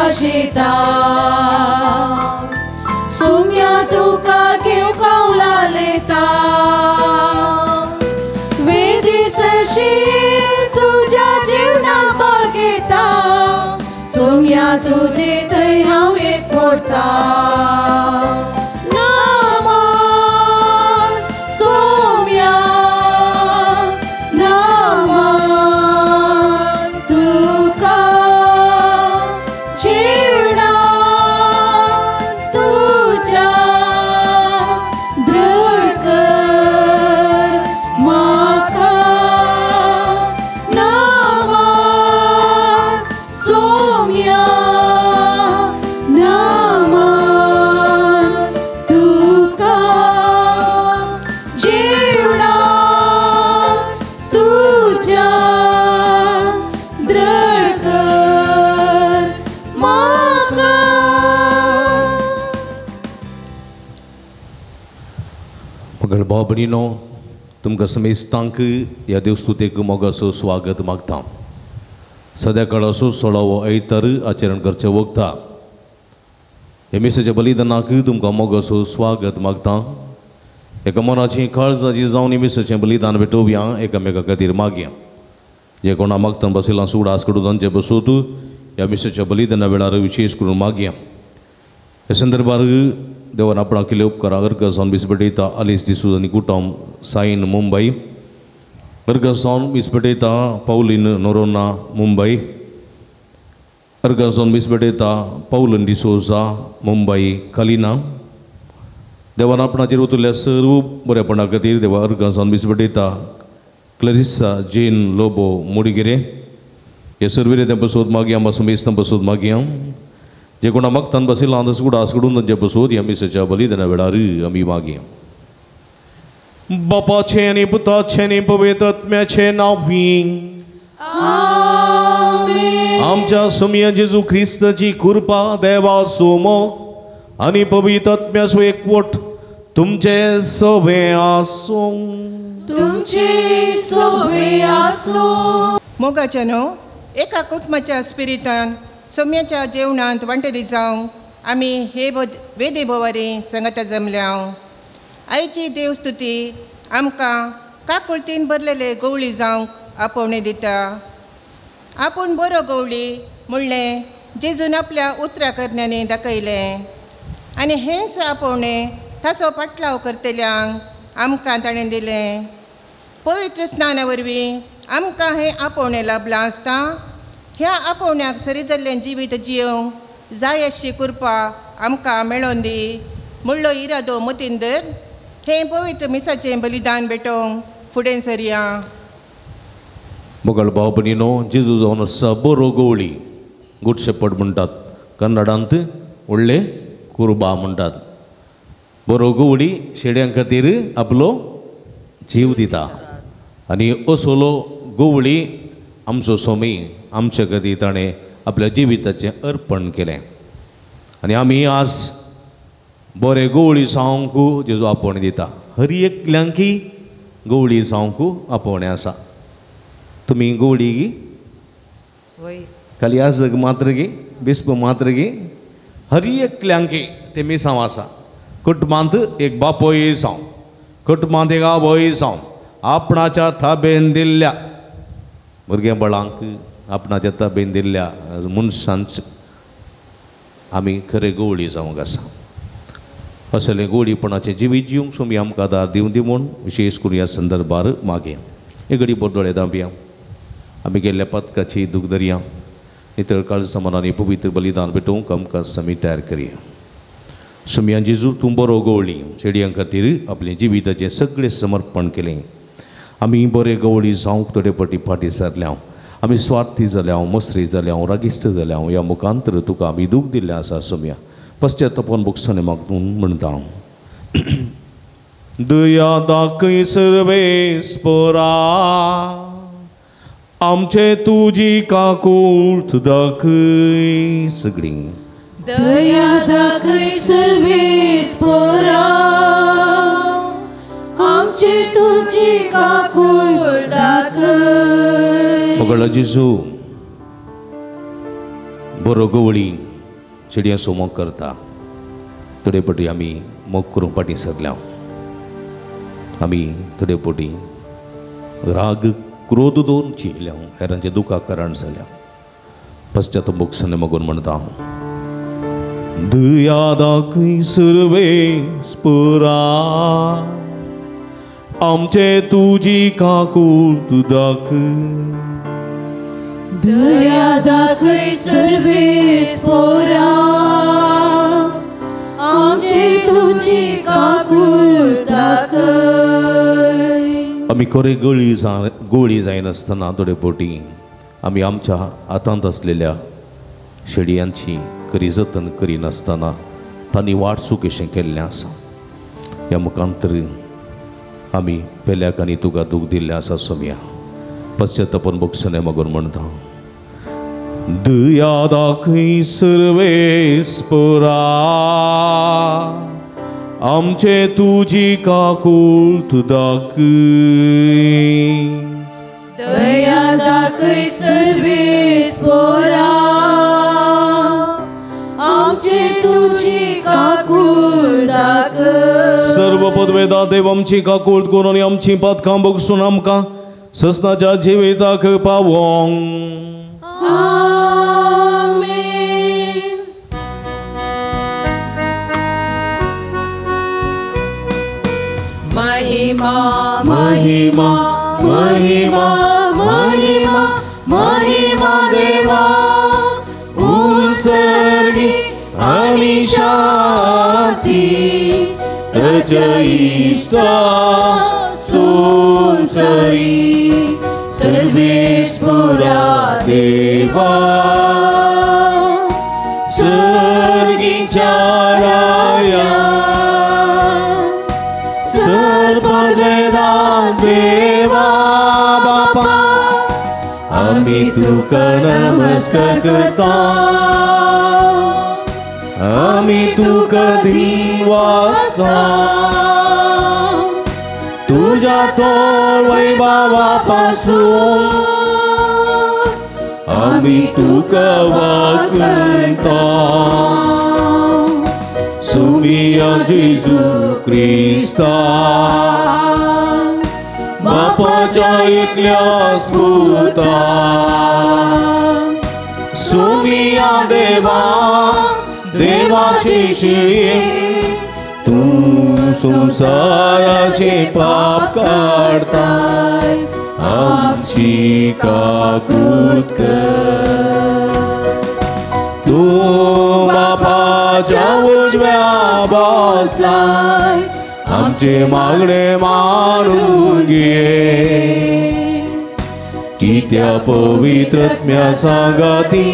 आशेता सोम्या तुका घेवंक हांव लालेता वेदी सशी तुज्या जिवना बागेता सोम्या तुजे थंय हांव एक मोडता भाव भयणीनो, तुमकां समेस्तांक ह्या देवस्तुतेक मोगाचो स्वागत मागता. सद्या काळाचो सोळावो आयतार आचरण करचें वखता. ह्या मिसाच्या बलिदानाक तुमकां मोगाचो स्वागत मागता. एका मनाची काळजाची जावन ह्या मिसाचें बलिदान भेटोवया, एकामेका खातीर मागया. जे कोणा मागतना बशिल्लां सुडास कडून तांचे बसूत ह्या मिसाच्या बलिदाना वेळार विशेश करून मागया. ह्या संदर्भार देवान आपणाक केले उपकारां अर्घ जावन मीस भेटयता आलिस डिसूज आनी कुटुंब साईन मुंबय, अर्घ जावन मीस भेटयता पावलीन नोरोना मुंबय, अर्घ जावन मीस भेटयता पावलन डिसोजा मुंबय कलिना. देवान आपणाचेर उतरल्या सर्व बरेपणा खातीर देवा अर्घ जावन मीस भेटयता क्लरिसा जेन लोबो मुडिगिरे. हे सर्वेरे तें बसोत मागया, आमकां समेस्तां बसोत मागया. जे कोणा मागतान बशिल्लां तसो उडास कडून तांचे बसोत ह्या मिसाच्या बलिदाना वेळार आमी मागया. बापाचें आनी पुताचें आनी पवित्र आत्म्याचें नांवी आमच्या सोमया जेजू क्रिस्ताची कृपा, देवाचो मोग आनी पवित्र आत्म्याचो एकवट तुमचे सवे आसूं. तुमचे सवे आसूं. मोगाच्या न्हू एका कुटुंबाच्या स्पिरितान सोम्याच्या जेवणांत वांटेली जावंक आमी हे वेदी भोवारी संगता जमल्या. आयची देवस्तुती आमकां काकुळतीन भरलेले गवळी जावंक आपोवणें दिता. आपूण बरो गवळी म्हणलें जेजून आपल्या उतरा करण्यांनी दाखयलें आनी हेंच आपोवणें ताचो पाटलाव करतल्यांक आमकां ताणें दिलें. पवित्र स्नाना वरवीं आमकां हें आपोवणें लाभलां आसता. ह्या आपोवण्याक सरी जाल्लें जिवीत जियोवंक जाय अशी कृपा आमकां मेळोन दी म्हणलो इरादो मतीन धर. हें पवित्र मिसाचें बलिदान भेटोवंक फुडें सरया. मोगाळ भाव भयणीनो, जेजू जावन आसा बरो गवळी, गुड शेपर्ड म्हणटात कन्नडांत, व्हडले कुर्बा म्हणटात. बरो गवळी शेड्यां खातीर आपलो जीव दिता आनी असलो गवळी आमचो स्वामी आमचे खातीर ताणें आपल्या जिविताचें अर्पण केलें. आनी आमी आज बरे गवळी जावंक जेजू आपोवणें दिता. हर एकल्यांकी गवळी जावंक आपोवणें आसा. तुमी गवळी गी खाली आजग मात्र गी बिस्प मात्र गी हर एकल्यांकी ते मिसांव आसा. कुटुंबांत एक बापोय जावं, कुटुंबांत एक आवय जावं, आपणाच्या थाबेन दिल्ल्या भुरगें बळांक आपणाच्या ताबेन दिल्ल्या मनशांच आमी खरें गवळी जावंक आसा. असलें गवळीपणाचें जिवीत जिवंक सोमी आमकां आदार दिवं दी म्हूण विशेश करून ह्या संदर्भार मागया. एक घडी दोळे धांपया. आमी गेल्ल्या पथकाची दूख धरया, नितळ काळजा मनांनी पवित्र बलिदान भेटोवंक आमकां समी तयार करया. सोमया जेजू, तूं बरो गवळी, चेडयां खातीर आपलें जिविताचें सगळें समर्पण केलें. आमी बरे गवळी जावंक थोडे पटी फाटीं सरल्या, आमी स्वार्थी जाल्या, मसरी जाल्या, रागिश्ट जाल्या. ह्या मुखांतर तुका आमी दूख दिल्लें आसा सोमया. पश्चातापान भोगसणें मागून म्हणटा. दया दाखय सर्वेस्परा, आमचे तुजी काकूट दाखय. सगळीं दया दाखय सर्वेस्परा, आमचे तुजी काकूट दाखय. मोगाळ जेजू, बरो गवळी चेडयांचो मोग करता. थोडे पटी आमी मोग करूंक फाटीं सरल्या, आमी थोडे पटी राग क्रोध दवरून चियल्या, हेरांच्या दुखाक कारण जाल्या. पश्चात मोगसने मगून म्हणटा हांव, दया दाखय सर्वेस्परा, आमचे तुजी काकूट दाखय. दया दाखय सर्वेस्परा, आमचे तुजी काकूट दाखय. आमी खरे गोळी जायनासतना थोडे पोटी आमी आमच्या हातांत आसलेल्या शेडयांची करी जतन करिनासतना तांणी वाट चूक अशें केल्लें आसा. ह्या मुखांतर आमी पेल्याक आनी तुका दूख दिल्लें आसा सोमया. पश्चातापन भोगसने मगून म्हणटा, दया दाखय सर्वेस्परा, आमचे तुजी काकूट दाखय. दया दाखय सर्वेस्परा, आमचे तुजी काकूट दाखय. सर्व पदवेदा देव आमची काकूट करून आनी आमची पातकां भोगसून आमकां ससनाच्या जिविताक पावोंक. आमेन. महिमा महिमा महिमा महिमा महिमा देवा उंसर्गी आनी शांती रजयिस्ता सुसरी सर्वेस्परा देवा सर्गीच्या राया सर्ववेदा देवा बापा आमी तुका नमस्कार करता, आमी तुका दिवासता, तुज्या तोर वैभवा पासून आमी तुका वागता. सुमिया जेजू क्रिस्ता बापाच्या एकल्या स्फुता, सुमिया देवा देवाची शिळी, तूं संवसाराचे पाप काडताय, आमची काकूट कर. तूं बापाच्या उजव्या बसलाय, आमचे मागणे मानून घे, कित्या पवित्रत्म्या सांगाती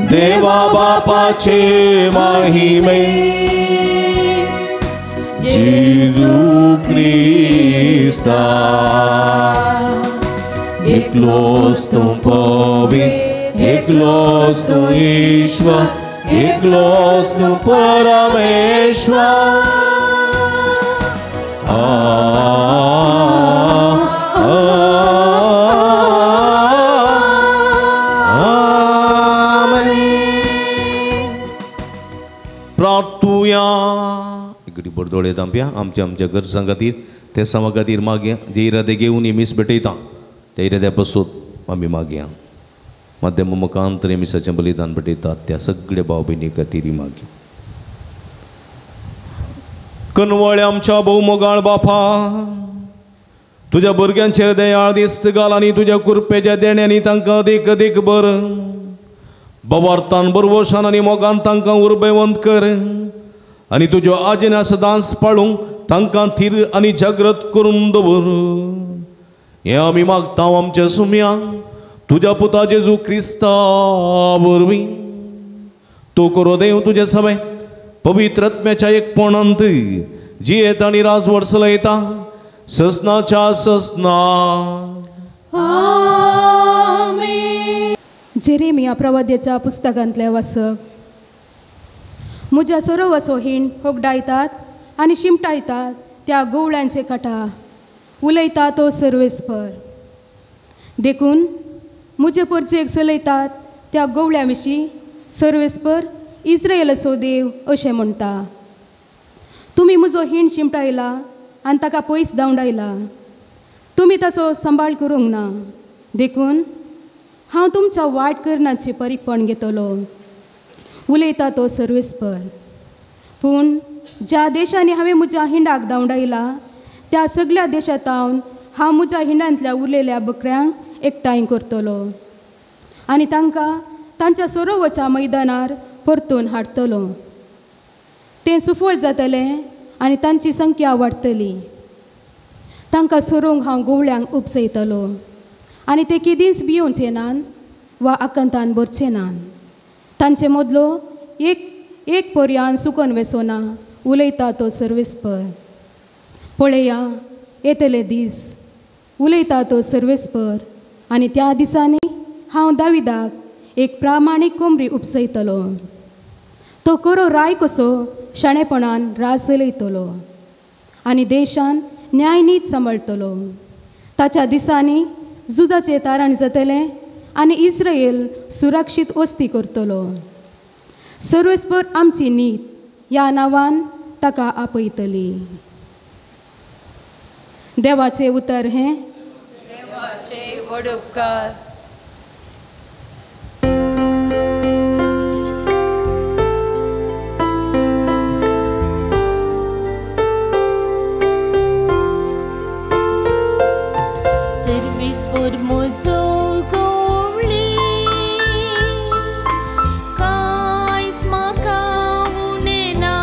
देवा बापाचे महिमे जेजू क्रिस्ता. एकलोच तूं पवित्र, एकलोच तूं ईश्वर, एकलोच तूं परमेश्वर. प्रार्थुया. इकडे बरदोळे दांप्या आमच्या आमच्या गरजां खातीर ते सामा खातीर मागया, जे इरादे घेवन मिस भेटयता त्या इराद्या पासून आमी मागया. माध्यम मुखांतर मिसाचें बलिदान भेटयतात त्या सगळ्या भाव भयणी खातीर मागया. कनवळे आमच्या भोवमोगाळ बापा, तुज्या भुरग्यांचेर दयाळ दिस्त घाल आनी तुज्या कुरपेच्या देण्यांनी तांकां अदीक अदीक बर बवार्थान बरवशान आनी मोगान तांकां उर्बेवंत कर आनी तुज्यो आज्ञा सदांच पाळूंक तांकां थीर आनी जागृत करून दवर. हें आमी मागता आमच्या सुम्यांक तुज्या पुता जेजू क्रिस्ता वरवीं. तो करो देव तुजें सगळें पवित्र आत्म्याच्या एकपणांत जियेत आनी राजवट चलयता ससनाच्या ससना. आमेन. जेरेमिया प्रवाद्याच्या पुस्तकांतलें वाचप. म्हज्या सरोवाचो हिण होगडायतात आनी शिमटायतात त्या गोवळ्यांचे कटा उलयता तो सर्वेस्पर. देखून म्हजे परचेक चलयतात त्या गोवळ्या विशीं सर्वेस्पर इस्रायलाचो देव अशें म्हणटा, तुमी म्हजो हीण शिंपडायला आनी ताका पयस धांवडायला, तुमी ताचो सांबाळ करूंक ना, देखून हांव तुमच्या वायट करण्याचें परीकपण घेतलो, उलयता तो सर्वेस्पर. पूण ज्या देशांनी हांवें म्हज्या हिंडाक धांवडायला त्या सगळ्या देशांत हांव म्हज्या हिंडांतल्या उरलेल्या बकऱ्यांक एकठांय करतलो आनी तांकां तांच्या सरोवच्या मैदानार परतून हाडटलो. तें सुफळ जातलें आनी तांची संख्या वाडटली. तांकां सरोवंक हांव गोवळ्यांक उपसयतलो आनी ते केदींच भियोवचे नात वा आकांतान भरचे नात. तांचे मदलो एक एक पर्यान सुकोन वेसोना, उलयता तो सर्वेस्पर. पळया येतले दीस, उलयता तो सर्वेस्पर, आनी त्या दिसांनी हांव दाविदाक एक प्रामाणीक कोमरी उपसयतलो. तो करो राय कसो शाणेपणान राज चलयतलो आनी देशान न्यायनीत सांबाळटलो. ताच्या दिसांनी जुदाचें तारण जातलें आनी इस्रायल सुरक्षीत वस्ती करतलो. सर्वेस्पर आमची नीत ह्या नांवान ताका आपयतली. देवाचें उतर हें. देवाचे व्हड उपकार. सर्वेस्पर म्हजो गोवळी, कांयच म्हाका उणें ना.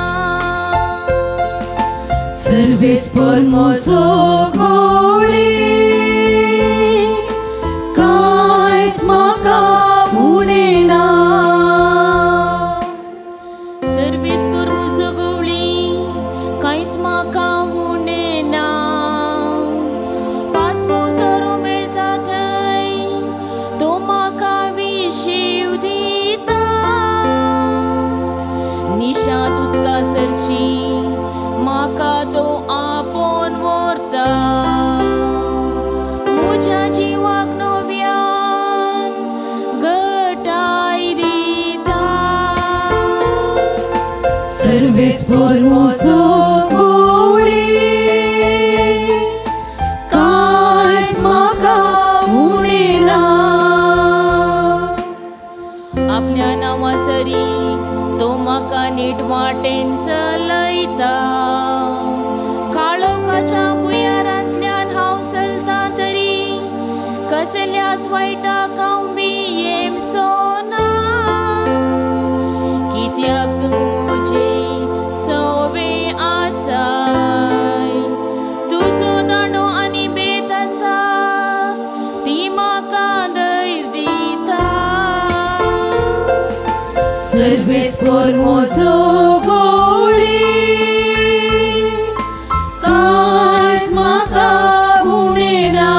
सर्वेस्पर म्हजो गोवळी, कांयच म्हाका उणें ना. सर्वेस्पर म्हजो गोवळी, कांयच म्हाका उणें ना. पांचवो सोरो मेळटा थंय तो म्हाका विशीव दिता. निशांत उदका सरशी म्हाका तो आपोवन व्हरता. म्हज्या जिवाक नव्यान घटाय दिता. सर्वेस्पर म्हजो गोवळी, कांयच म्हाका उणें ना. आपल्या नांवा सरी तो म्हाका नीट वाटेन चलयता. काळोखाच्या भुंयारांतल्यान हांव चलता तरी कसल्याच वायटाक हांव भियेवचो ना. कित्याक तूं म्हजे सवे आसाय, तुजो दांडो आनी बेत आसा ती म्हाका धैर्य दिता. सर्वेस्पर म्हजो गोवळी, कांयच म्हाका उणें ना.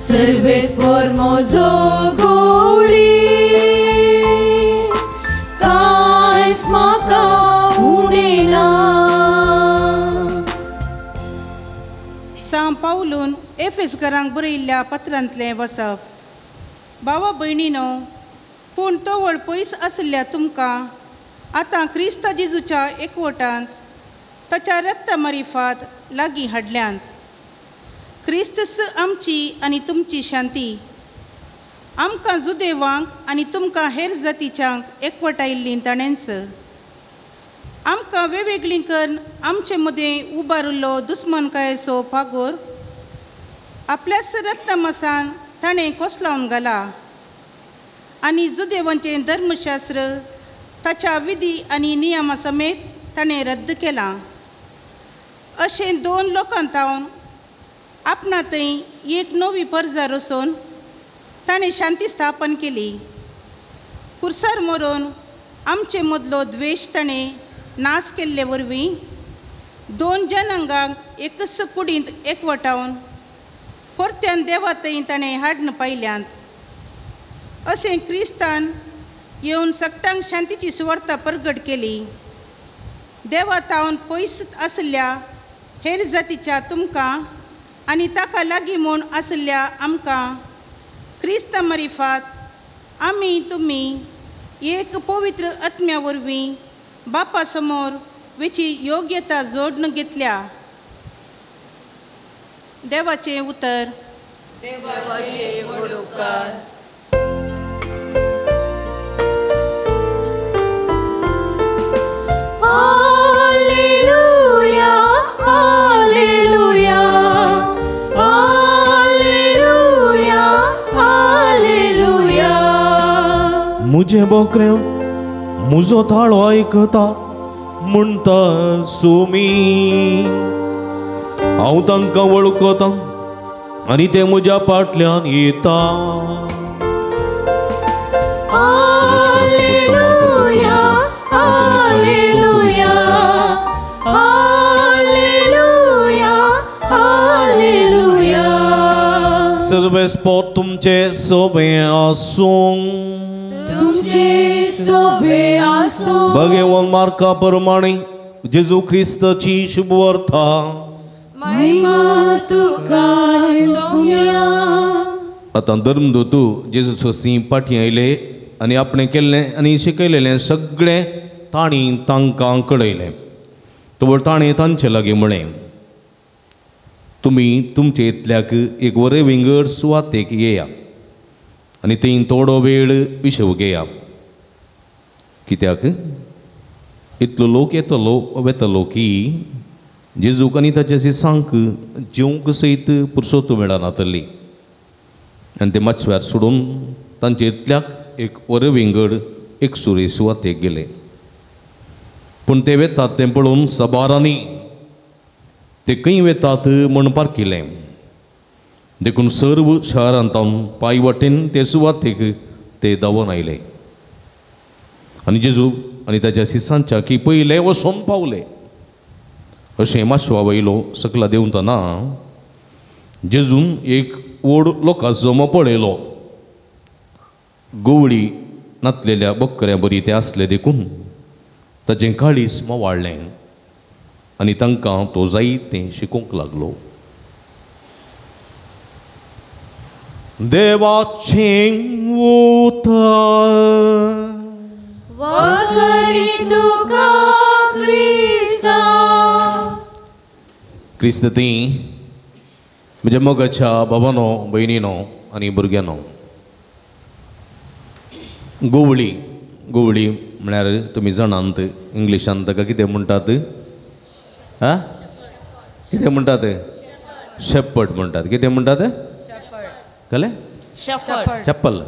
सर्वेस्पर म्हजो गोवळी, कांयच म्हाका उणें ना. सांव पावलून एफेसकरांक बरयिल्ल्या पत्रांतलें वसप. भावा भयणीनो, पूण तवळ पयस आशिल्ल्या तुमकां आतां क्रिस्ता जेजूच्या एकवटांत ताच्या रक्ता मारिफात लागीं हाडल्यांत. क्रिस्तस आमची आनी तुमची शांती. आमकां जुदेवांक आनी तुमकां हेर जातीच्यांक एकवटायिल्लीं ताणेंच. आमकां वेगवेगळीं करून आमचे मदें उबारिल्लो दुस्मनकायेचो फागोर आपल्याच रक्तमासान ताणें कोसलावन घाला आनी जुदेवांचें धर्मशास्त्र ताच्या विधी आनी नियमा समेत ताणें रद्द केलां. अशें दोन लोकां तावन आपणा थंय एक नवी परजा रचोवन ताणें शांती स्थापन केली. कुर्सार मरोन आमचे मदलो द्वेश ताणें नाश केल्ले वरवीं दोन जनांगांक एकच कुडींत एकवटावन परत्यान देवा थंय ताणें हाडून पायल्यांत. अशें क्रिस्तान येवन सगटांक शांतीची सुवार्ता परगट केली. देवा तावन पयस आशिल्ल्या हेर जातीच्या तुमकां आनी ताका लागीं म्हूण आशिल्ल्या आमकां क्रिस्ता मारिफात आमी तुमी एक पवित्र आत्म्या वरवीं बापा समोर वेची योग्यता जोडून घेतल्या. देवाचें उतर. देवाचे व्हड उपकार. Hallelujah, hallelujah, hallelujah, hallelujah. मुझे बोकऱ्यो मुजो ताळो आयकता म्हणटा सोमी, हांव तांकां वळखता आनी ते म्हज्या फाटल्यान येता. Hallelujah, hallelujah, hallelujah, hallelujah. सर्वेस्पोर तुमचे सोबे आसूं. तुमचे सोबे आसूं. भगवान मार्का प्रमाणे जेजू ख्रिस्ताची शुभवार्ता. महिमा तुका सोम्या. आतां धर्मदूत जेजू सोसी पाठी आयले आनी आपणें केल्लें आनी शिकयलेलें सगळें तांणी तांकां कळयलें. तवळ ताणें तांचे लागीं म्हळें, तुमी तुमचे इतल्याक एक बरे विंगड सुवातेक येया आनी थंय थोडो वेळ विशव घेया. कित्याक इतलो लोक येतलो वेतलो की जेजूक आनी ताच्या शिसांक जेवंक सयत पुरसोत मेळनातली. आनी ते माचव्यार सोडून तांचे इतल्याक एक बरे विंगड एक सुरी सुवातेक गेले. पूण ते वेतात तें पळोवन सबारांनी ते खंय वेतात म्हूण पारखिलें. देखून सर्व शहरांत पांय वाटेन ते सुवातेक ते धांवून आयले आनी जेजू आनी ताच्या शिसांच्या की पयले वचून पावले. अशें माशवा वयलो सकला देंवतना जेजून एक व्हड लोकांचो जमो पळयलो. गवळी नातलेल्या बकऱ्यां बरी ते आसले देखून ताचें काळीज मोवाळ्ळें आनी तांकां तो जायतें शिकोवंक लागलो. देवाचें उतर. वागणी तुका क्रिस्ता. क्रिस्त ती म्हज्या मोगाच्या बाबानो, भयणीनो आनी भुरग्यांनो, गोवळी गोवळी म्हळ्यार तुमी जाणात इंग्लिशान ताका कितें म्हणटात? आं, कितें म्हणटात? शेपर्ड म्हणटात. कितें म्हणटात? कळ्ळें? चप्पल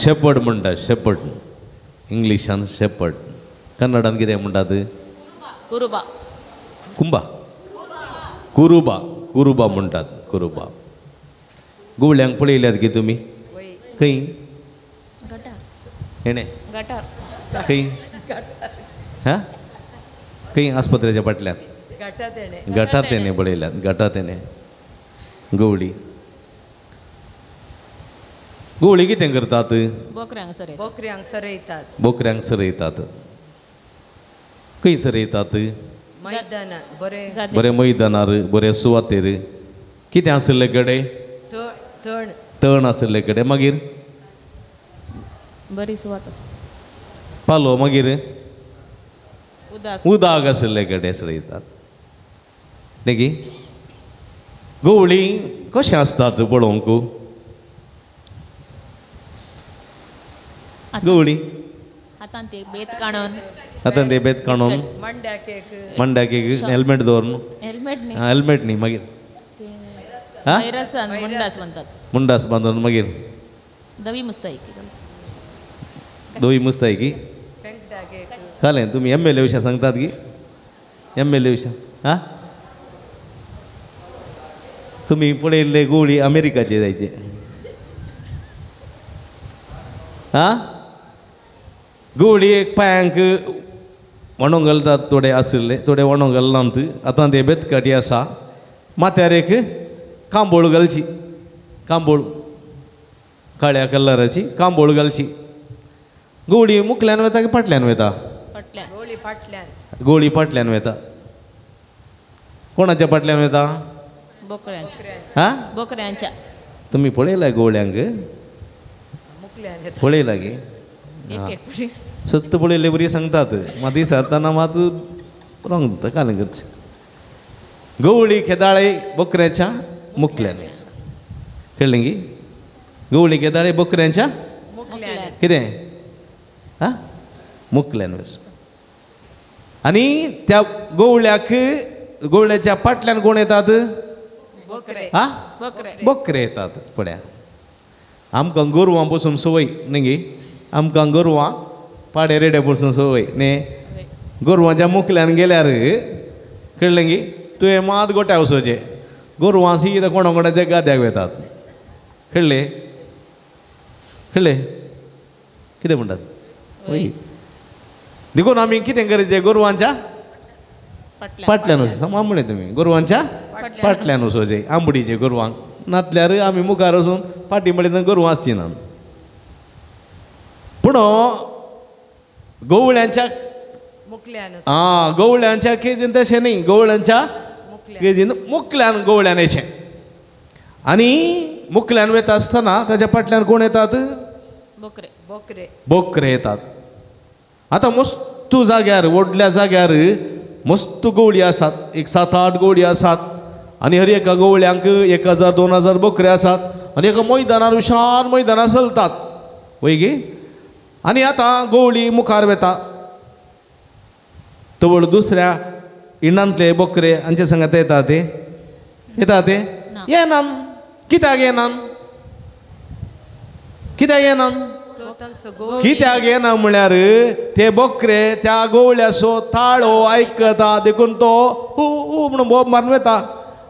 शेपर्ड म्हणटात. शेपर्ड इंग्लिशान शेपर्ड. कन्नडान कितें म्हणटात? कुरुबा. कुंबा, कुरुबा, कुरुबा म्हणटात. कुरुबा. गुवळ्यांक पळयल्यात की तुमी? खंय? हेणें खंय? हां, खंय? आस्पत्रेच्या फाटल्यान गटात तेणें पळयल्यात. गटात तेणें गवळी. गवळी कितें करतात? बोकऱ्यांक सरयतात. बोकऱ्यांक सरयतात. खंय सरयतात? बरें मैदानार, बरे सुवातेर. कितें आशिल्ले कडेन? तण आशिल्ले कडेन. मागीर बरी सुवात आसा. पालो. मागीर उदक आशिल्ले कडेन सरयतात. न्ही? गवळी कशें आसतात पळोवंक? गवळी हातान ते बेत काडून, हातान ते बेत काडून, मांड्याक एक हेल्मेट दवरून. हेल्मेट न्ही, मागीर मुंडास बांदून, मागीर धवी मुस्तायकी. धवी मुस्तायकी घालें. तुमी एम एल ए विशय सांगतात की? एम एल ए विशय. हां, तुमी पळयल्ले गोळी अमेरिकाचे जायचे. हां, गोळी एक पांयांक वणोंक घालतात थोडे आशिल्ले, थोडे वणोंक घालनात. आतां ते बेतकाटी आसा. माथ्यार एक कांबोळ घालची, कांबोळ काळ्या कलराची कांबोळ घालची. गोळी मुखल्यान वता की फाटल्यान वता? गोळी फाटल्यान वता. कोणाच्या फाटल्यान वता? बोकऱ्यांच्या. हां, बोकऱ्यांच्या. तुमी पळयला गोळ्यांक? पळयला गे सत्य पळयल्ले बरी सांगतात मात सरतना मात रॉंग दिता कालें करचें. गवळी खेदाळे बकऱ्याच्या मुकल्यान वेस. कळ्ळें गी? गवळी खेदाळे बकऱ्यांच्या कितें आं मुकल्यान वेस. आनी त्या गवळ्याक गवळ्याच्या फाटल्यान कोण येतात? आं बकरे येतात. पळया आमकां गोरवां पसून संवय न्ही गी? आमकां गोरवां पाडे रेडे पसून संवय न्ही. गोरवांच्या मुकल्यान गेल्यार कळ्ळें गी तुवें मात गोट्या वचोचें. गोरवां सीदा कोणा कोणाच्या गाद्याक वेतात. कळ्ळें? कळ्ळें कितें म्हणटात? वय देखून आमी कितें करचें? गोरवांच्या फाटल्यान वचों. म्हणलें तुमी गोरवांच्या फाटल्यान वचोचें आंबडीचें गोरवांक. नातल्यार आमी मुखार वचून फाटीं पळयतना गोरवां आसची ना. पूण गवळ्यांच्या आं गवळ्यांच्या केजीन तशें न्ही. गवळ्यांच्या केजीन मुकल्यान गवळ्यान येचें. आनी मुकल्यान वता आसतना ताच्या फाटल्यान कोण येतात? बोकरे. बोकरे येतात. आतां मस्त जाग्यार व्हडल्या जाग्यार मस्त गवळी आसात. एक 7-8 गवळी आसात आनी हर एका गवळ्यांक 1000 2000 बोकरे आसात आनी एका मैदानार विशाल मैदानार चलतात. वय गे? आनी आतां गवळी मुखार वता तवळ दुसऱ्या इंडांतले बोकरे हांचे संगात येता ते येता ते येनात. कित्याक येनात? कित्याक येनात? कित्याक येना म्हळ्यार ते बोकरे त्या गवळ्याचो ताळो आयकता देखून तो हू हू म्हणून बोब मारून वता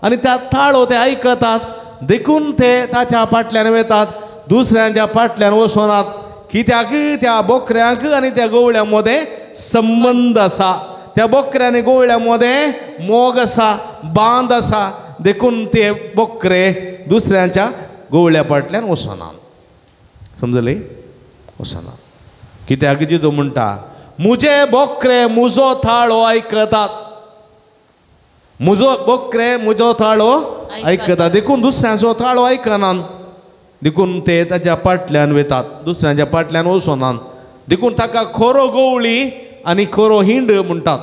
आनी त्या ताळो ते आयकतात देखून ते ताच्या फाटल्यान वतात. दुसऱ्यांच्या फाटल्यान वचनात. कित्याक? त्या बोकऱ्यांक आनी त्या गवळ्यां मदें संबंद आसा. त्या बोकऱ्या आनी गवळ्यां मदें मोग आसा, बांद आसा. देखून ते बोकरे दुसऱ्यांच्या गवळ्या फाटल्यान वचनात. समजलें? वचना. कित्याक? जेजू म्हणटा मुजे बोकरे मुजो थाळो आयकतात. मुजो बोकरे मुजो थाळो आयकतात देखून दुसऱ्यांचो थाळो आयकनात. देखून ते ताच्या फाटल्यान वतात, दुसऱ्यांच्या फाटल्यान वचनात. देखून ताका खरो गवळी आनी खरो हिंड म्हणटात.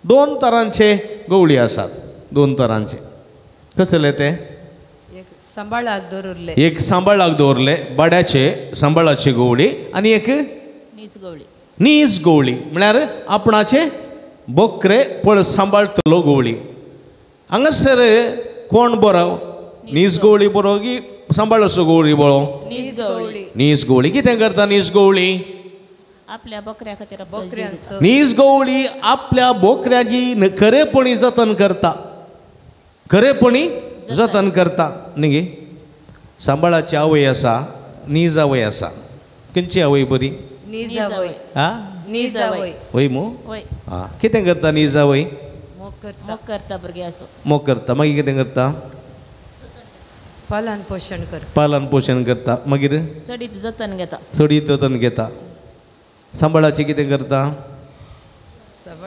दोन तरांचे गवळी आसात. दोन तरांचे. कसले ते? सांबाळाक दवरले. एक सांबाळाक दवरले बाड्याचे सांबाळाचे गवळी आनी एक नीज गवळी. नीज गवळी म्हळ्यार आपणाचे बोकरे पळ सांबाळतलो गवळी. हांगासर कोण बरो? नीज गवळी बरो की सांबाळचो गवळी बरो? नीज गवळी. नीज गवळी कितें करता? नीज गवळी आपल्या बोकऱ्या खातीर. नीज गवळी आपल्या बोकऱ्याची खरेपणी जतन करता. खरेपणी जतन करता न्ही गे? सांबाळाची आवय आसा, नीज आवय आसा. खंयची आवय बरी? नीज आवय. आं नीज आवय. वय मू? आं कितें करता नीज आवय? मोग करता भुरग्याचो. मोग करता. मागीर कितें करता? पालन पोशण करता. पालन पोशण करता. मागीर चडीत जतन घेता. चडीत जतन घेता. सांबाळाची कितें करता?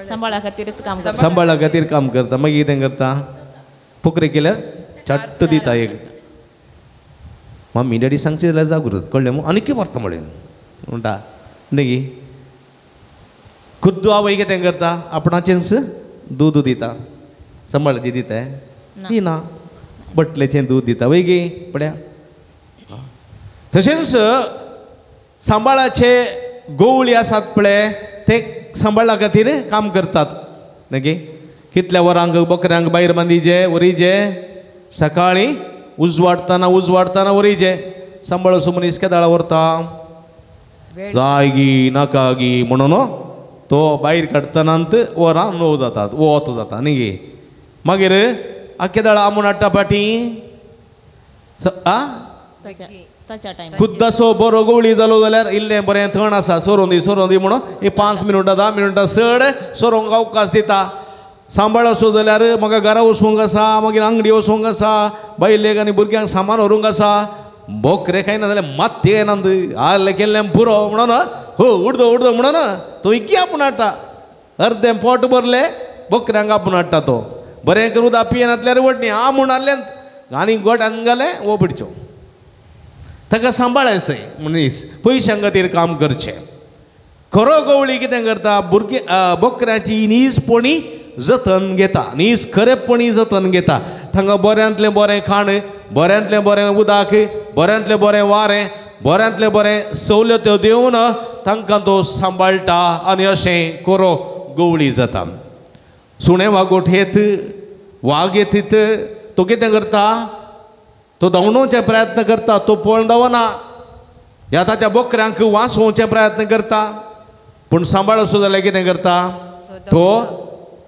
सांबाळा खातीर काम करता. सांबाळा खातीर काम करता. मागीर कितें करता? पोकरे केल्यार चाट्ट दिता एक. मम्मी डॅडी सांगचे जाल्यार जागृत कळ्ळें मू? आनी कितें व्हरता म्हळें म्हणटा न्ही गी? खुद्द आवय कितें करता? आपणाचेंच दूद दिता. सांबाळाचें दिता? दिना. बटलेचें दूद दिता. वय गे? पळया. तशेंच सांबाळाचे गवळी आसात पळय ते सांबाळा खातीर काम करतात. न्ही गे? कितल्या वरांक बकऱ्यांक भायर बांदिजे वरीजे? सकाळीं उजवाडतना उजवाडतना वरीजे. सांबाळचो मनीस केदाळा व्हरता? जाय गी नाका गी म्हणून तो भायर काडटनांत वरां 9 जातात, वत जाता न्ही गे? मागीर आख्खे दाळ आमून हाडटा फाटीं आ खुद्दासो बरो गवळी जालो जाल्यार इल्लें बरें थंड आसा सोरोन दी सोरोन दी म्हणून एक 5 मिनटां 10 मिनटां चड सोरोंक अवकाश दिता. सांबाळ असो जाल्यार म्हाका घरा वचूंक आसा, मागीर आंगडी वचूंक आसा, बायलेक आनी भुरग्यांक सामान व्हरूंक आसा, बोकरे खायना जाल्यार मात्ती खायना आल्लें केल्लें पुरो म्हणून हो उडदो उडदो म्हणून तो इकी आपूण हाडटा. अर्दें पोट भरलें बोकऱ्यांक आपूण हाडटा तो बरें करून उदक पियेनातल्यार वडणी आ म्हूण हाडलें आनी गोट आनी घालें वो पिडच्यो. ताका सांबाळायचें मनीस पयशां खातीर काम करचें. खरो गवळी कितें करता भुरगे बोकऱ्याची नीजपणी जतन घेता, नीज खरेपणी जतन घेता. तांकां बऱ्यांतलें बरें खाण, बऱ्यांतलें बरें उदक, बऱ्यांतलें बरें वारें, बऱ्यांतलें बरें सवलत्यो दिवन तांकां तो सांबाळटा आनी अशें खरो गवळी जाता. सुणें वागोट येत, वाग येत, तो कितें करता तो धांवडोवचे प्रयत्न करता, तो पळोवन धांवना, ह्या ताच्या बोकऱ्यांक वांचोवचे प्रयत्न करता. पूण सांबाळ असो जाल्यार कितें करता तो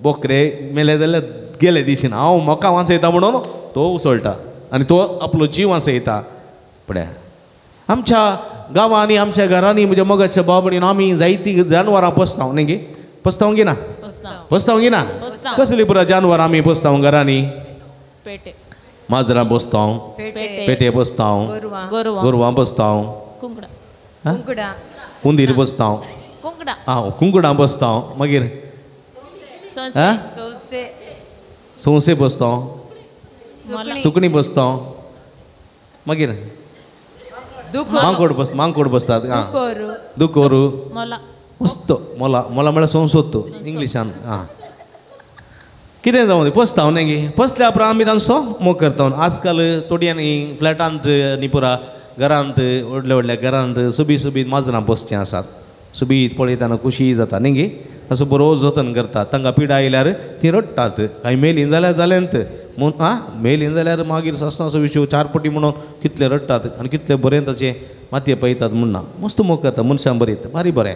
बोकरे मेले जाल्यार गेले दिशीन हांव म्हाका वांचयता म्हणून तो उसळटा आनी तो आपलो जीव वांचयता. पळय आमच्या गांवांनी आमच्या घरांनी म्हज्या मोगाच्या बाबडीन आमी जायतीं जानवरां पोसता न्ही गे, पोसता गी ना, पोसता गी ना? कसली पुरा जानवरां आमी पोसता घरांनी? माजरां पोसता, पेटे पोसता, गोरवां पोसता, हुंदीर पोसता, आं कुंकडां पोसता, मागीर सोंसे पोसता, सुकणीं पोसता, मागीर मांकोड बस, मांकोड बसतात, दुकोर मस्त मोला, मोला म्हळ्यार सोंसोत इंग्लिशान. आं कितें जावं पोसता न्ही गे, पोसल्या उपरांत आमी तांचो मोग करता. आजकाल थोड्यांनी फ्लॅटांत न्ही पुरा घरांत व्हडल्या व्हडल्या घरांत सोबीत सोबीत माजरां पोसचीं आसात, सोबीत पळयतना खुशी जाता न्ही गे, असो बरो जतन करतात. तांकां पिडा आयल्यार तीं रडटात, कांय मेलीं जाल्यार जालेंत म्हूण आं मेलीं जाल्यार मागीर सस्नाचो विशय चार पटी म्हणून कितले रडटात आनी कितले बरें ताचें मातये पळयतात म्हूण ना, मस्त मोग करता मनशां बरीत बारी बरें.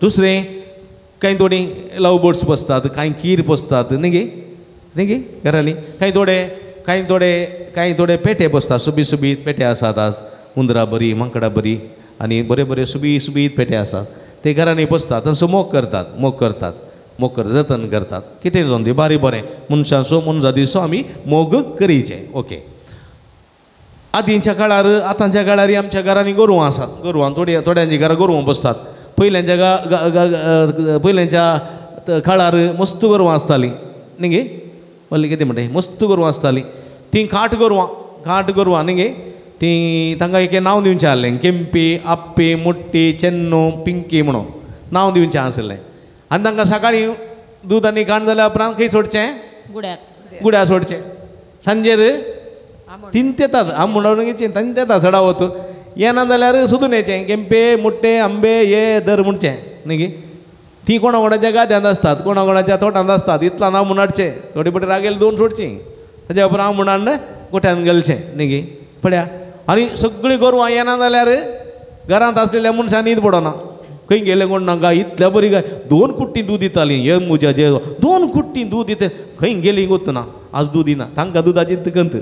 दुसरें कांय थोडीं लव बर्ड्स पोसतात, कांय कीर पोसतात न्ही गे, न्ही गे घरांनी, कांय थोडे कांय थोडे कांय थोडे पेटे पोसतात, सोबीत सोबीत पेटे आसात आज, उंदरा बरी माकडां बरी आनी बरे बरे सोबीत सोबीत पेटे आसात, ते घरांनी पोसतात, तांचो मोग करतात, मोग करतात, मोग करतात, जतन करतात. कितें जावन ती बारी बरें मनशांचो मनजातीचो आमी मोग करीचें. ओके, आदींच्या काळार आतांच्या काळार आमच्या घरांनी गोरवां आसात, गोरवां थोडी थोड्यांच्या घरां गोरवां पोसतात. पयल्यांच्या पयल्यांच्या काळार मस्त गोरवां आसतालीं न्ही गे, वल्ली कितें म्हणटा मस्त गोरवां आसतालीं, तीं काट गोरवां, काट गोरवां न्ही गे, तीं तांकां एक नांव दिवचें आसलें, केम्पी, आप्पी, मुट्टी, चेन्नू, पिंकी म्हणून नांव दिवचें आसलें. आनी तांकां सकाळीं दूद आनी काण जाल्या उपरांत खंय सोडचें? गुड्याक, गुड्या सोडचें. सांजेर तीन येतात आंबूण तीन येतात सडावत येना जाल्यार सोदून येचें, केम्पे, मुट्टे, आंबे हे दर म्हणचें न्ही गे. ती कोणा कोणाच्या गाद्यांत आसतात, कोणा कोणाच्या तोटांत आसतात, इतल्यान हांव म्हूण हाडचें, थोडी पटी रागेल दोन सोडचीं, ताच्या उपरांत हांव म्हूण गोठ्यान घालचें न्ही गे. पळया आनी सगळीं गोरवां येना जाल्यार घरांत आसलेल्या मनशां न्हीद पडना, खंय गेले कोण ना गाय इतल्या बरी गाय दोन कुट्टी दूद दिताली, हे म्हज्या जे दोन कुट्टी दूद दिता, खंय गेली गोत ना, आज दूद दिना, तांकां दुदाची खंत.